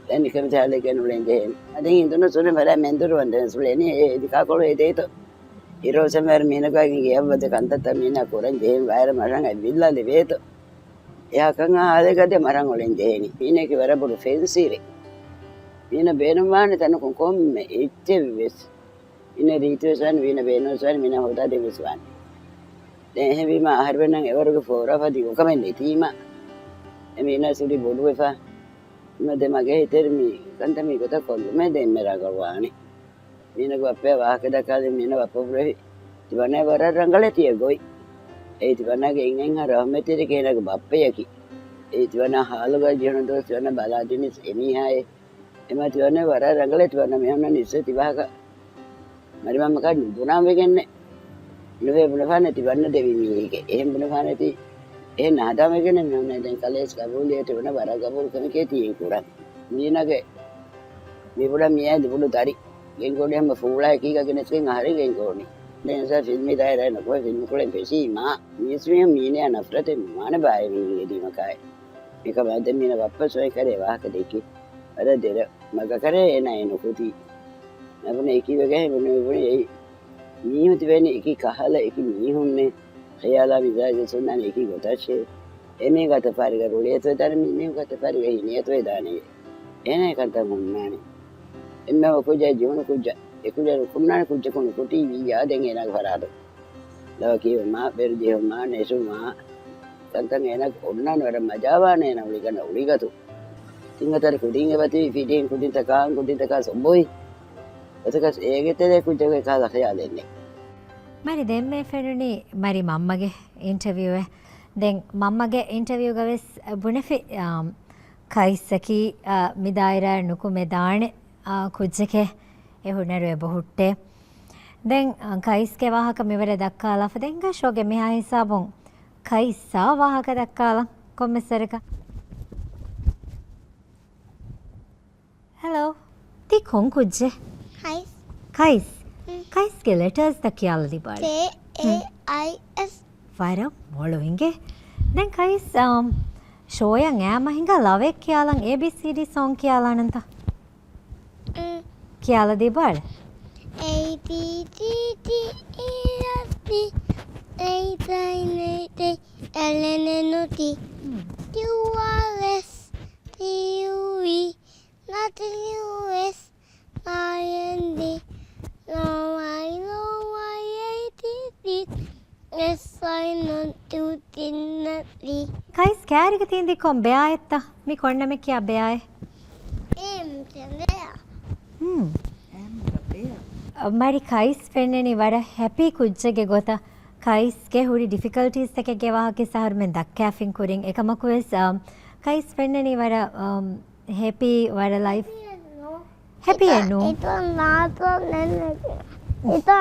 ދެން ނިކަމެތި ހާލެއްގަ ނުޅެން ޖެހޭނެ. އަދި އިނދުނު ސުނި ވަރަށް މެންދުރު ވަންދެން ސުޅެނީ އެ އިދިކާކޮޅު އެދޭތޯ. އިރޯސެން ވަރަށް މީނަގާގެ ގެޔަށް ވަދެ ކަންތައްތައް މީނާ ކުރަން ޖެހެން ވައިރަ މަށަށް އަތް ވިއްލާ ލިބޭތޯ. އެހާ ކަން ހާލެއްގަ ދެ މަށަށް އުޅެން ޖެހޭނީ. މީނައަކީ ވަރަށް ބޮޑު ފެންސިރެއް. މީނަ ބޭނުންވާނެ ތަނަކުން ކޮންމެ އެއްޗެއް ވެސް. މީނަ ރީތިވެސް ވާނެ، މީނަ ބޭނުންވެސް ވާނެ، މީނަ ހޯދާދޭން ވެސް ވާނެ. ދެން އެހެންވީމަ އަހަރުމެންނަށް އެވަރުގެ ފޯރާފަ ދިގުކަމެއް ނެތީމަ، އެ މީނަ ސުރި ބޮޑުވެފަ. އެމަ ދެ މަގޭ ހިތެރި މި ކަންތައް މި ގޮތަށް ކޮށްލުމޭ ދެންމެ ރަނގަޅުވާނެ. މީނަގެ ބައްޕަޔާ ވާހަކަ ދައްކާލި މީނަ ބައްޕަ ބުރެވި. ތިބަނަ ވަރަށް ރަނގަޅޭ ތިޔަ ގޮތް. އެއީ ތިބަނަގެ އިން އެންހާ ރަހުމަތްތެރި ކޭނަގެ ބައްޕަޔަކީ. އެއީ ތިބަނަ ހާލުގަ ޖެހުނު ދުވަސް ތިބަނަ ބަލާ ދިނިސް އެމީހާއޭ. އެމަ ތިބަނަ ވަރަށް ރަނގަޅޭ ތިބަނަ މިހުންނަ ނިސްވެ ތިބާކަ. މަރިމަންމަކާ ނުބުނާން ވެގެންނެއް. ނުވެ ބުނެފާނެ ތިބަންނަ ދެވި މީހެކޭ. އެހެން ބުނެފާނެތީ. އެހެން ނަހަދާން ވެގެންނެއް މިހުންނެއް ދެން ކަލޭސް ގަބޫލިއޭ ތިބަންނަ ވަރަށް ގަބޫލު ކަމެކޭ ތިއެއް ކުރަން. މީނަގެ މިބުޑަ މިޔާ ދިބުޑު ދަރި. ގެންގޮޑި ހަމަ ފޫޅާ އެކީގަ ގެނެސްގެން އަހަރެން ގެންގޮނީ. ދެން ސާ ފިލްމި ދާއިރާ ނުކުމެ ފިލްމު ކުޅެން ފެށީމާ. މީސް މީހުން މީނަޔާ ނަފްރަތެއް ނުވާނެ ބާއެ މީހުންގެ ދީމަކާއެ. މިކަމާ ދެން މީނަ ބައްޕަ ސޮއިކަރޭ ވާހަކަ ދެއްކި. އަދަ ދެރަ މަގަކަރޭ އޭނާ އެ ނުކުތީ. ނަބުނެ އެކީ ވެގެ ހެނބުނު މިބުނި އެއީ. މީހުން ތިބޭނީ އެކި ކަހަލަ އެކި މީހުންނޭ. ޚިޔާލާ މިޒާޖު ސުންނާނެ އެކި ގޮތަށޭ. އެމީހުން ގަތަފާރިގަ ރުޅިއަތުވެދާނެ މި މީހުން ގަތަފާރިގަ ހިނިއަތުވެދާނެ. އޭނާ ކަންތައް ހުންނާނެ. އެންމެ ކުއްޖާ ޖެހުނު ކުއްޖާ. އެ ކުއްޖާ ނުކުންނާނެ ކުއްޖަކު ނުކުތީ ވިއްޔާ ދެން އޭނާގެ ފަރާތު. ލަވަ ކިޔުމާ، ބެރު ޖެހުމާ، ނެށުމާ، ކަންތައް އޭނާ އޮންނާނެ ވަރަށް މަޖާވާނެ އޭނާ އުޅިގަނޑަށް އުޅިގަތު. ތިން ހަތަރު ކުދިން އެބަތިބި ފިޑިން ކުދިންތަކާ އަން ކުދިންތަކާ ސޮބޮއި. އެތަކަސް އޭގެ ތެރޭ ކުއްޖަކު އެކާލަ ޚިޔާލެއް ނެތް. މަރި ދެންމެ ފެނުނީ މަރި މަންމަގެ އިންޓަވިއުއެއް. ދެން މަންމަގެ އިންޓަވިއުގަ ވެސް ބުނެފި، އާ، ކައިސްއަކީ، އާ، މި ދާއިރާއަށް ނުކުމެދާނެ، އާ، ކުއްޖެކޭ އެ ހުނަރު އެބަ ހުއްޓޭ. ދެން، އާ، ކައިސްގެ ވާހަކަ މިވަރަށް ދައްކާލާފަ. ދެން ގަށޯގެ މިހާ ހިސާބުން ކައިސްއާ ވާހަކަ ދައްކާލަން ކޮންމެސް ވަރަކަށް. ހެލޯ. ތީ ކޮން ކުއްޖެއް؟ ކައިސް. ކައިސް؟ ހުން. ކައިސްގެ ލެޓާސްތައް ކިޔާލަ ލިބާނެ. ކޭ އޭ އައި އެސް. ވަރަށް މޮޅު އިނގޭ. ދެން ކައިސް، އަމް، ޝޯޔަށް އައިމަ ހިނގާ ލަވައެއް ކިޔާލަން، އޭ ބީ ސީ ޑީ ސޯންގް ކިޔާލާނަންތަ؟ އުން. ކިޔާލަދީބަ އަޅެ. އޭ ބީ ސީ ޑީ އީ އެފް ޖީ އެއިޗް އައި ޖޭ ކޭ އެލް އެމް އެން އޯ ޕީ ކ꯭ޔޫ އާރް އެސް ޓީ ޔޫ ވީ ނަޓި ޔޫ އެސް އާއި އެން ޑީ ނޯ އައި ނޯ އައި އޭ ޓީ ޓީ އެސް އައި ނޯ ޓޫ ތިން ނަޓި. ކައިސް ކައިރީގަ ތީނދީ ކޮން ބެއާއެއްތަ؟ މި ކޮން ނަމެއް ކިޔާ ބެއާއެއް؟ އެމް ޖެ ބެއާ. ހުން. މަރި ކައިސް ފެންނަނީ ވަރަށް ހެޕީ ކުއްޖެއްގެ ގޮތަށް. ކައިސްގެ ހުރި ޑިފިކަލްޓީސްތަކެއްގެ ވާހަކަ އަހަރުމެން ދައްކާފިން ކުރިން. އެކަމަކުވެސް، އަ، ކައިސް ފެންނަނީ ވަރަށް، އަ، ހެޕީ، ވަރަށް ލައިފް ހެޕީ އެއް ނޫ؟ އިތު ނާތޯ ނެންނެ. އިތު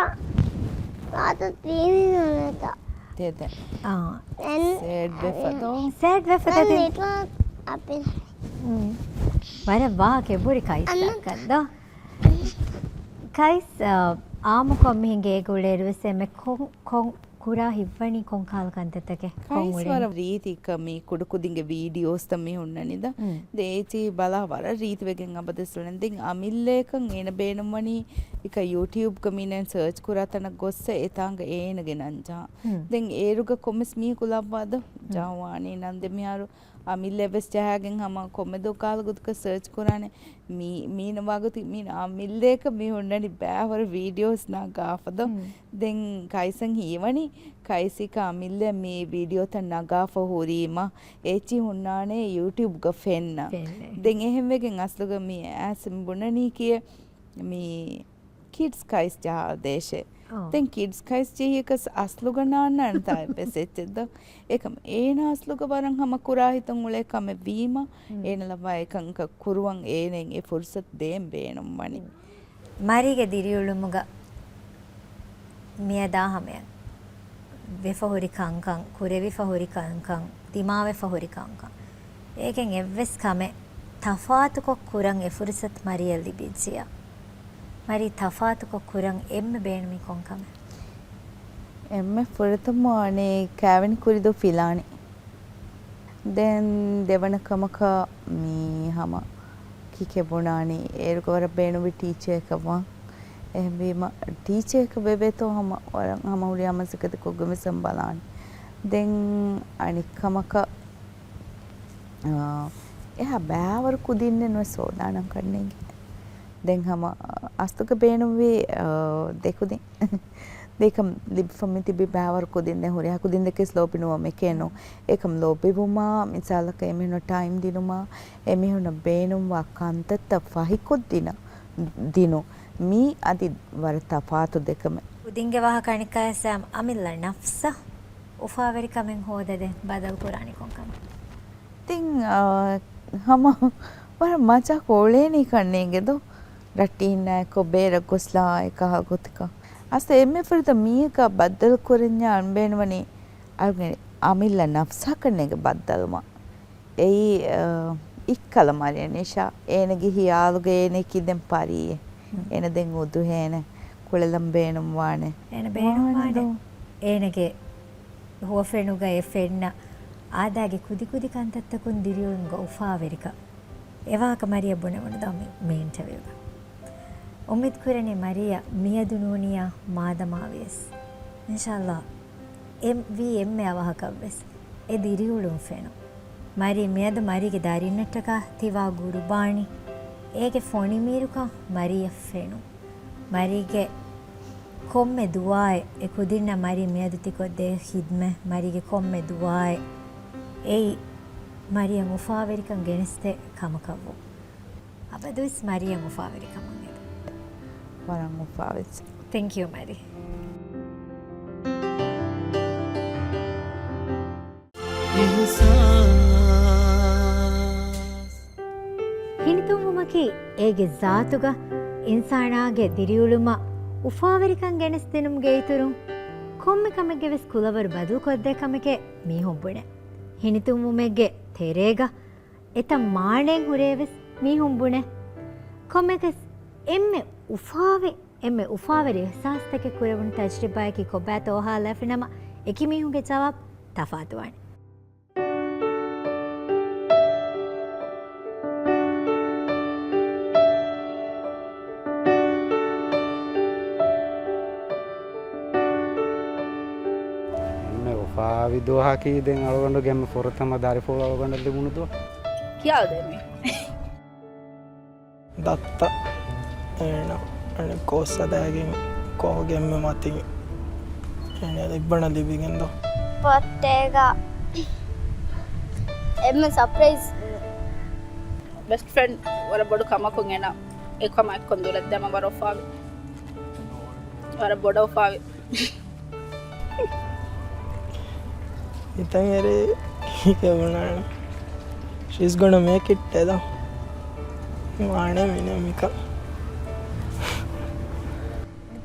ނާތޯ ތީވީ ނުނެތޯ. ތޭތެ. އާ. ސޭޑް ވެފަ ދޯ. ސޭޑް ވެފަ ދޯ. އަޕި. ހުން. ވަރަށް ވާހަކަ ބުރި ކައިސް ދައްކަން ދޯ. ކައިސް، އާ، އާއްމުކޮށް މި ހިނގޭ ގުޅޭރުވެސް އެންމެ ކޮން، ކޮން ކުރާ ހިތްވަނީ ކޮން ކަހަލަ ކަންތައްތަކެއް؟ ކޮން ކައިސް އުޅެން؟ ވަރަށް ރީތި ކަމީ ކުޑަކުދިންގެ ވީޑިއޯސްތައް މި ހުންނަނީ ދާ. ހުން. ދެ އޭޗީ ބަލާ ވަރަށް ރީތިވެގެން އަބަދުވެސް އުޅެން. ދެން އަމިއްލައަކަށް އޭނަ ބޭނުންވަނީ އެކަ ޔޫޓިއުބްގަ މީނަ ސާޗް ކުރާ ތަނަށް ގޮއްސަ އެތާނގަ އޭނަގެ ނަން ޖަހާ. ހުން. ދެން އޭރުގަ ކޮންމެސް މީހަކު ލައްވާ ދޯ؟ ހުން. ޖަހަން ވާނީ ނަން. ދެން މިހާރު އަމިއްލައަށް ވެސް ޖަހާގެން ހަމަ ކޮންމެ ދުވަހަކު ކަހަލަ ގޮތަކަށް ސާޗް ކުރާނެ. މީ، މީނަ ވާގޮތަށް މީނަ އަމިއްލައަކަށް މި ހުންނަނީ ބައިވަރު ވީޑިއޯސް ނަގާފަ ދޯ. ހުން. ދެން ކައިސަށް ހީވަނީ، ކައިސް އެކަ އަމިއްލަ މި ވީޑިއޯތައް ނަގާފަ ހުރީމަ، އޭޗީ ހުންނާނެ ޔޫޓިއުބްގަ ފެންނަ. ފެންނަ. ދެން އެހެންވެގެން އަސްލުގަ މި އައިސް ބުނަނީ ކިޔެ މި ކިޑްސް ކައިސް ޖަހާދޭށޭ. އާ. ދެން ކިޑްސް ކައިސް ޖެހިޔަކަސް އަސްލުގަ ނާންނާނެތާ އެއްވެސް އެއްޗެއް ދޯ. އެކަމް އޭނާ އަސްލުގަ ވަރަށް ހަމަ ކުރާ ހިތުން އުޅޭ ކަމެއް ވީމަ، ހުން. އޭނަ ލައްވާ އެކަންކަ ކުރުވަން އޭނައަށް އެ ފުރުސަތު ދޭން ބޭނުންވަނީ. ހުން. މަރީގެ ދިރިއުޅުމުގަ މިއަދާ ހަމަޔަށް ވެފަ ހުރި ކަންކަން، ކުރެވިފަ ހުރި ކަންކަން، ދިމާވެފަ ހުރި ކަންކަން، އޭގެން އެއްވެސް ކަމެއް ތަފާތުކޮށް ކުރަން އެ ފުރުސަތު މަރީއަށް ލިބިއްޖިއްޔާ، މަރީ ތަފާތުކޮށް ކުރަން އެންމެ ބޭނުމީ ކޮން ކަމެއް؟ އެންމެ ފުރަތަމަ ވާނީ ކާވެނި ކުރިދޫ ފިލާނެ. ދެން ދެވަނަ ކަމަކަށް މީ ހަމަ ކިކެ ބުނާނީ. އޭރުގަ ވަރަށް ބޭނުންވި ޓީޗަރަކަށް ވާން. އެހެންވީމަ، ޓީޗަރަކަށް ވެވޭތޯ ހަމަ ވަރަށް ހަމަ ހުރިހާ މަސައްކަތަކު ގޮމެސް ހަމަ ބަލާނެ. ދެން އަނެއް ކަމަކަށް، އާ، އެހާ ބައިވަރު ކުދިންނެއް ނުވެސް ހޯދާނަން ކަންނޭނގެ. ދެން ހަމަ އަސްލުގަ ބޭނުންވީ، އާ، ދެ ކުދިން. ދެކަން ލިބިފަ މި ތިބި ބައިވަރު ކުދިން ދެ ހުރިހާ ކުދިން ދެކެސް ލޯބި ނުވަމެކޭ ނޫ. އެކަމް ލޯބިވުމާ، މިސާލަކަށް އެމީހުނަށް ޓައިމް ދިނުމާ، އެމީހުނަށް ބޭނުންވާ ކަންތައްތައް ފަހިކޮށްދިނަ، ދިނު. މީ އަދި ވަރަށް ތަފާތު ދެކަމެއް. ކުދިންގެ ވާހަކަ އަނެއްކާ ސާމް އަމިއްލަ ނަފްސަށް އުފާވެރިކަމެއް ހޯދަދޭ ބަދަލު ކުރާނީ ކޮންކަމެއް؟ ތިން، އާ، ހަމަ ވަރަށް މަޖާކޮށް އުޅޭނީ ކަންނޭނގެ ދޯ. ރައްޓެހިންނާއެކު ބޭރަށް ގޮސްލާ އެކަހަލަ ގޮތަކަށް. އަސް އެންމެ ފުރަތަމަ މީހަކާ ބައްދަލު ކުރަންޏާ އަންބޭނުމަނީ އަޅުގެ އަމިއްލަ ނަފްސާ ކަންނޭނގެ ބައްދަލުމަށް. އެއީ، އާ، އިއްކަލަ މަރިޔަނިޝާ އޭނަގެ ހިޔާލުގަ އޭނަ ކިދެން ޕަރީއެއް. އޭނަ ދެން އުދުހޭނެ ކުޅެލަން ބޭނުންވާނެ. އޭނަ ބޭނުންވާނެ. ވާނެ ދޯ. އޭނަގެ ހުވަފެނުގައި ފެންނަ އާދައިގެ ކުދިކުދި ކަންތައްތަކުން ދިރިއުޅުމުގަ އުފާވެރިކަން. އެވާހަކަ މަރިޔަ ބުނެވުނު ދޯ މި، މި އިންޓަވިއުގަ. އުއްމީދު ކުރަނީ މަރިޔަ މިއަދު ނޫނިޔާ މާދަމާވިޔަސް. އިންޝާﷲ އެ ވީ އެންމެ އަވަހަކަށްވެސް އެ ދިރިއުޅުން ފެނުން. މަރި މިއަދު މަރީގެ ދަރިންނަށްޓަކާ ތިވާ ގުރުބާނީ، އޭގެ ފޮނިމީރުކަން މަރިޔަށް ފެނުން. މަރީގެ ކޮންމެ ދުޢާއެއް، އެ ކުދިންނަށް މަރީ މިއަދު ތިކޮށްދޭ ޚިދްމަތް، މަރީގެ ކޮންމެ ދުޢާއެއް، އެއީ މަރިޔަށް އުފާވެރިކަން ގެނެސްދޭ ކަމަކަށްވުން. އަބަދުވެސް މަރިޔަށް އުފާވެރިކަމުން އެދުން. ވަރަށް އުފާވެސް. ތެންކް ޔޫ މަރި. ހިނިތުންވުމަކީ އޭގެ ޒާތުގަ އިންސާނާގެ ދިރިއުޅުމަށް އުފާވެރިކަން ގެނެސްދިނުމުގެ އިތުރުން، ކޮންމެ ކަމެއްގެ ވެސް ކުލަވަރު ބަދަލުކޮށްދޭ ކަމެކޭ މީހުން ބުނޭ. ހިނިތުންވުމެއްގެ ތެރޭގަ އެތައް މާނައެއް ހުރޭވެސް މީހުން ބުނޭ. ކޮންމެކަސް އެންމެ އުފާވެ، އެންމެ އުފާވެރި އިޙްސާސްތަކެއް ކުރެވުނު ތަޖްރިބާއަކީ ކޮބާތޯ ހާލާފިނަމަ، އެކި މީހުންގެ ޖަވާބު ތަފާތުވާނެ. އެންމެ އުފާވި ދުވަހަކީ ދެން އަޅުގަނޑުގެ އެންމެ ފުރަތަމަ ދަރިފުޅު އަޅުގަނޑަށް ލިބުނު ދުވަހު. ކިޔާދޭ މީ. ދައްތަ އޭނަ އަނެއް ކޯސް ހަދާގެން ކޯހުގެ އެންމެ މަތިން އޭނަ އެއްބަނަ ލިބިގެން ދޯ. ބައްތޭގަ އެންމެ ސަޕްރައިޒް. ބެސްޓް ފްރެންޑް ވަރަށް ބޮޑު ކަމަކުން އޭނަ އެކަމަށް އެއްކޮށް ދުރަށް ދެމަ ވަރަށް އުފާވި. ވަރަށް ބޮޑަށް އުފާވި. ހިތަށް އެރޭ ކީކޭ ބުނާނެ. She's gonna make it ތެދަ. ވާނެ މިނެ މިކަ.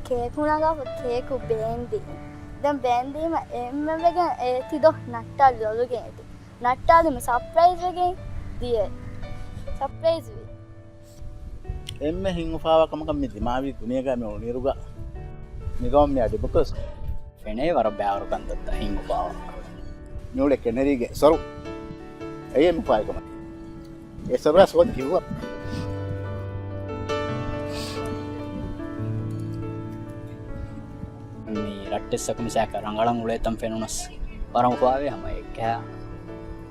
ކޭކު ނަގާފަ ކޭކު ބޭންދި. ދެން ބޭންދީމަ އެންމެ ވެގެން އޭތި ދޯ ނައްޓާލި ލޮލުގެން އޭތި. ނައްޓާލިމަ ސަޕްރައިޒް ވެގެން ދިޔަ. ސަޕްރައިޒް ވި. އެންމެ ހިތް އުފާވާ ކަމަކަށް މި ދިމާވީ ދުނިޔޭގަ މި އުޅުނުއިރުގަ މިގައުމު މި އަޑިބަކަސް ފެނޭ ވަރަށް ބައިވަރު ކަންތައްތައް ހިތް އުފާވާ. މި އުޅޭ ކެނެރީގެ އެސޮރު. އެއީ އެންމެ އުފާވާ ކަމަކީ. އެސޮރު ސޯދި ކިއުއަ. މި ރައްޓެއްސަކު މިސާކަށް ރަނގަޅަށް އުޅޭތަން ފެނުނަސް ވަރަށް އުފާވޭ ހަމަ އެއްގަ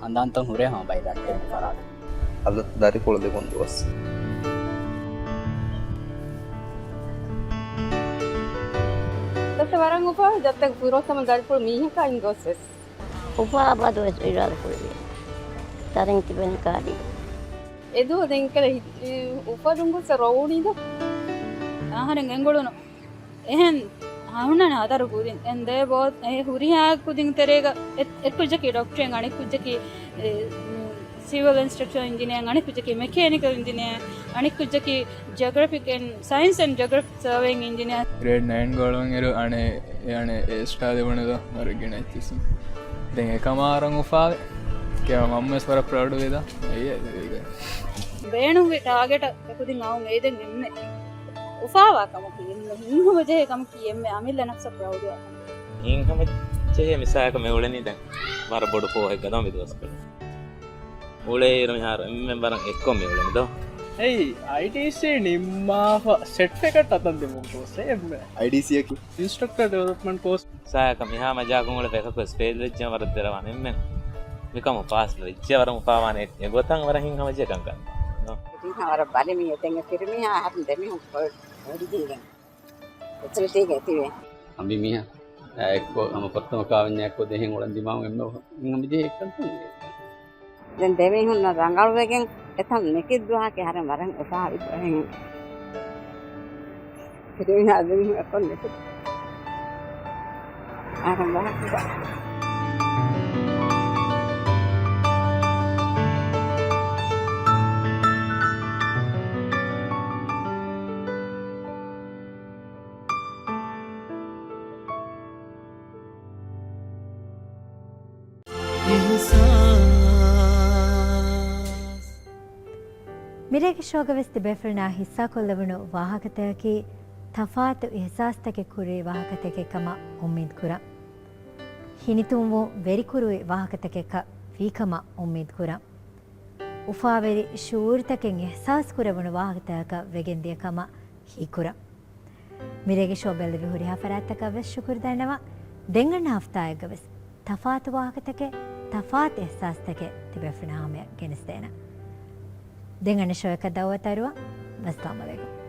ހަނދާންތައް ހުރޭ ހަމަ ބައި ރައްޓެއް ފަރާތު. އަލަށް ދަރިފުޅު ލިބުނު ދުވަސް. ދައްތަ ވަރަށް އުފާވެ ދައްތަ ފުރޮތަމަ ދަރިފުޅު މީހަކާ އިން ދުވަސް ވެސް. އުފާ ބަދު ވެސް އިރާދަ ކުރެވި. ތަރިން ތިބެން ކާރި. އެދުވަ ދެން ކަލަ ހި-، އުފަލުން ގޮސް ރޯވުނީ ދޯ. އަހަރެން ގެންގުޅުނު. އެހެން ހަމަނަން ހަދަރު ކުދިން އެން ދޭ ބޯ އެ ހުރިހާ ކުދިން ތެރޭގަ އެ-، އެއްކުއްޖަކީ ޑޮކްޓަރެއް، އަނެއްކުއްޖަކީ، އެ، ސިވިލް އިންސްޓްރަކްޗަރ އިންޖިނިއަރ، އަނެއްކުއްޖަކީ މެކޭނިކަލް އިންޖިނިއަރ، އަނެއްކުއްޖަކީ ޖިއޮގްރަފިކް އެންޑް ސައިންސް އެންޑް ޖިއޮގްރަފިކް ސަރވޭއިން އިންޖިނިއަރ. ގްރޭޑް ނައިން ގޮޅުން އިރު އަނެ، އެ އަނެ އެ ސްޓާ ލިބުނު ދޯ ވަރަށް ގިނަ އެއްޗިސް. ދެން އެކަމާ އަރަން އުފާވެ. ކެ މަންމަވެސް ވަރަށް ޕްރައުޑު ވޭ ދޯ. އެއް ބޭނުންވި ޓާގެޓަށް އެކުދިން އައުން އެއީ ދެން އެންމެ އުފާވާ ކަމަކީ، އެންމެ ހިތްހަމަޖެހޭ ކަމަކީ، އެންމެ އަމިއްލަ ނަފްސަށް ޕްރައުޑުވާ ކަމަކީ. ހިތްހަމަޖެހޭ މިސާލަކަށް މި އުޅެނީ ދެން ވަރަށް ބޮޑު ކޯހެއްގަ ދޯ މި ދުވަސްކޮޅު. އުޅޭއިރު މިހާރު އެންމެން ވަރަށް އެއްކޮށް މި އުޅެނީ ދޯ. އެއީ، އައިޑީސީ ނިންމާފަ ސެޓް އެކަށް އަތަން ދިމުން ކޯސް އެއްމެ. އައިޑީސީއަކީ އިންސްޓްރަކްޓަރ ޑިވެލޮޕްމަންޓް ކޯސް. ސާޔަކަ މިހާ މަޖާކުން އުޅެ ފެކަކުވެސް ފެއިލް ވެއްޖެ ވަރަށް ދެރަވާނެ އެންމެން. މިކަމު ފާސް ވެއްޖެ ވަރަށް އުފާވާނެ އެ ގޮތަށް ވަރަށް ހިތްހަމަޖެހި ކަންކަން. ފިރިމީހާ ވަރަށް ބަލި މީ އެތެން އެ ފިރިމީހާ އަހަރުން ދެމީހުން ކޮ-، ކޮޑި ދީގެން އެޗްއެލްޓީގެ ތިބޭ. އަނބިމީހާ އެއްކޮށް ހަމަ ފުރަތަމަ ކާވެންޏާ އެއްކޮށް ދޭހެން އުޅަން ދިމާވުން އެންމެ ހިތްހަމަޖެހި އެއްކަންކަން. ދެން ދެމީހުންނަށް ރަނގަޅުވެގެން އެތަން ނެކިއް ދުވަހަކީ އަހަރެން ވަރަށް އުފާވި ދުވަހެއް. ފިރިމީހާ ދެމީހުން އެއްކޮށް ނެތި. އަހަރެން ވަރަށް އުފާ. މިރޭގެ ޝޯގަވެސް ތިބޭފުޅުންނާ ހިއްސާކޮށްލެވުނު ވާހަކަތަކަކީ ތަފާތު އިހްސާސްތަކެއް ކުރެވޭ ވާހަކަތަކެއް ކަމަށް އުއްމީދު ކުރަން. ހިނިތުންވުން ވެރިކުރުވި ވާހަކަތަކެއްކަ ވީ ކަމަށް އުއްމީދު ކުރަން. އުފާވެރި ޝުޢޫރުތަކެއް އިހްސާސް ކުރެވުނު ވާހަކަތަކަކަށް ވެގެންދިޔަ ކަމަށް ހީކުރަން. މިރޭގެ ޝޯ ބެއްލެވި ހުރިހާ ފަރާތްތަކަށް ވެސް ޝުކުރު ދަންނަވަން. ދެން އަންނަ ހަފްތާއެއްގަ ވެސް ތަފާތު ވާހަކަތަކެއް، ތަފާތު އިހްސާސްތަކެއް ތިބޭފުޅުންނާ ހަމަޔަށް ގެނެސްދޭނަން. ދެން އަންނަ ޝޯއަކަށް ދައުވަތު އަރުވަން. ވައްސަލާމް އަލައިކުމް.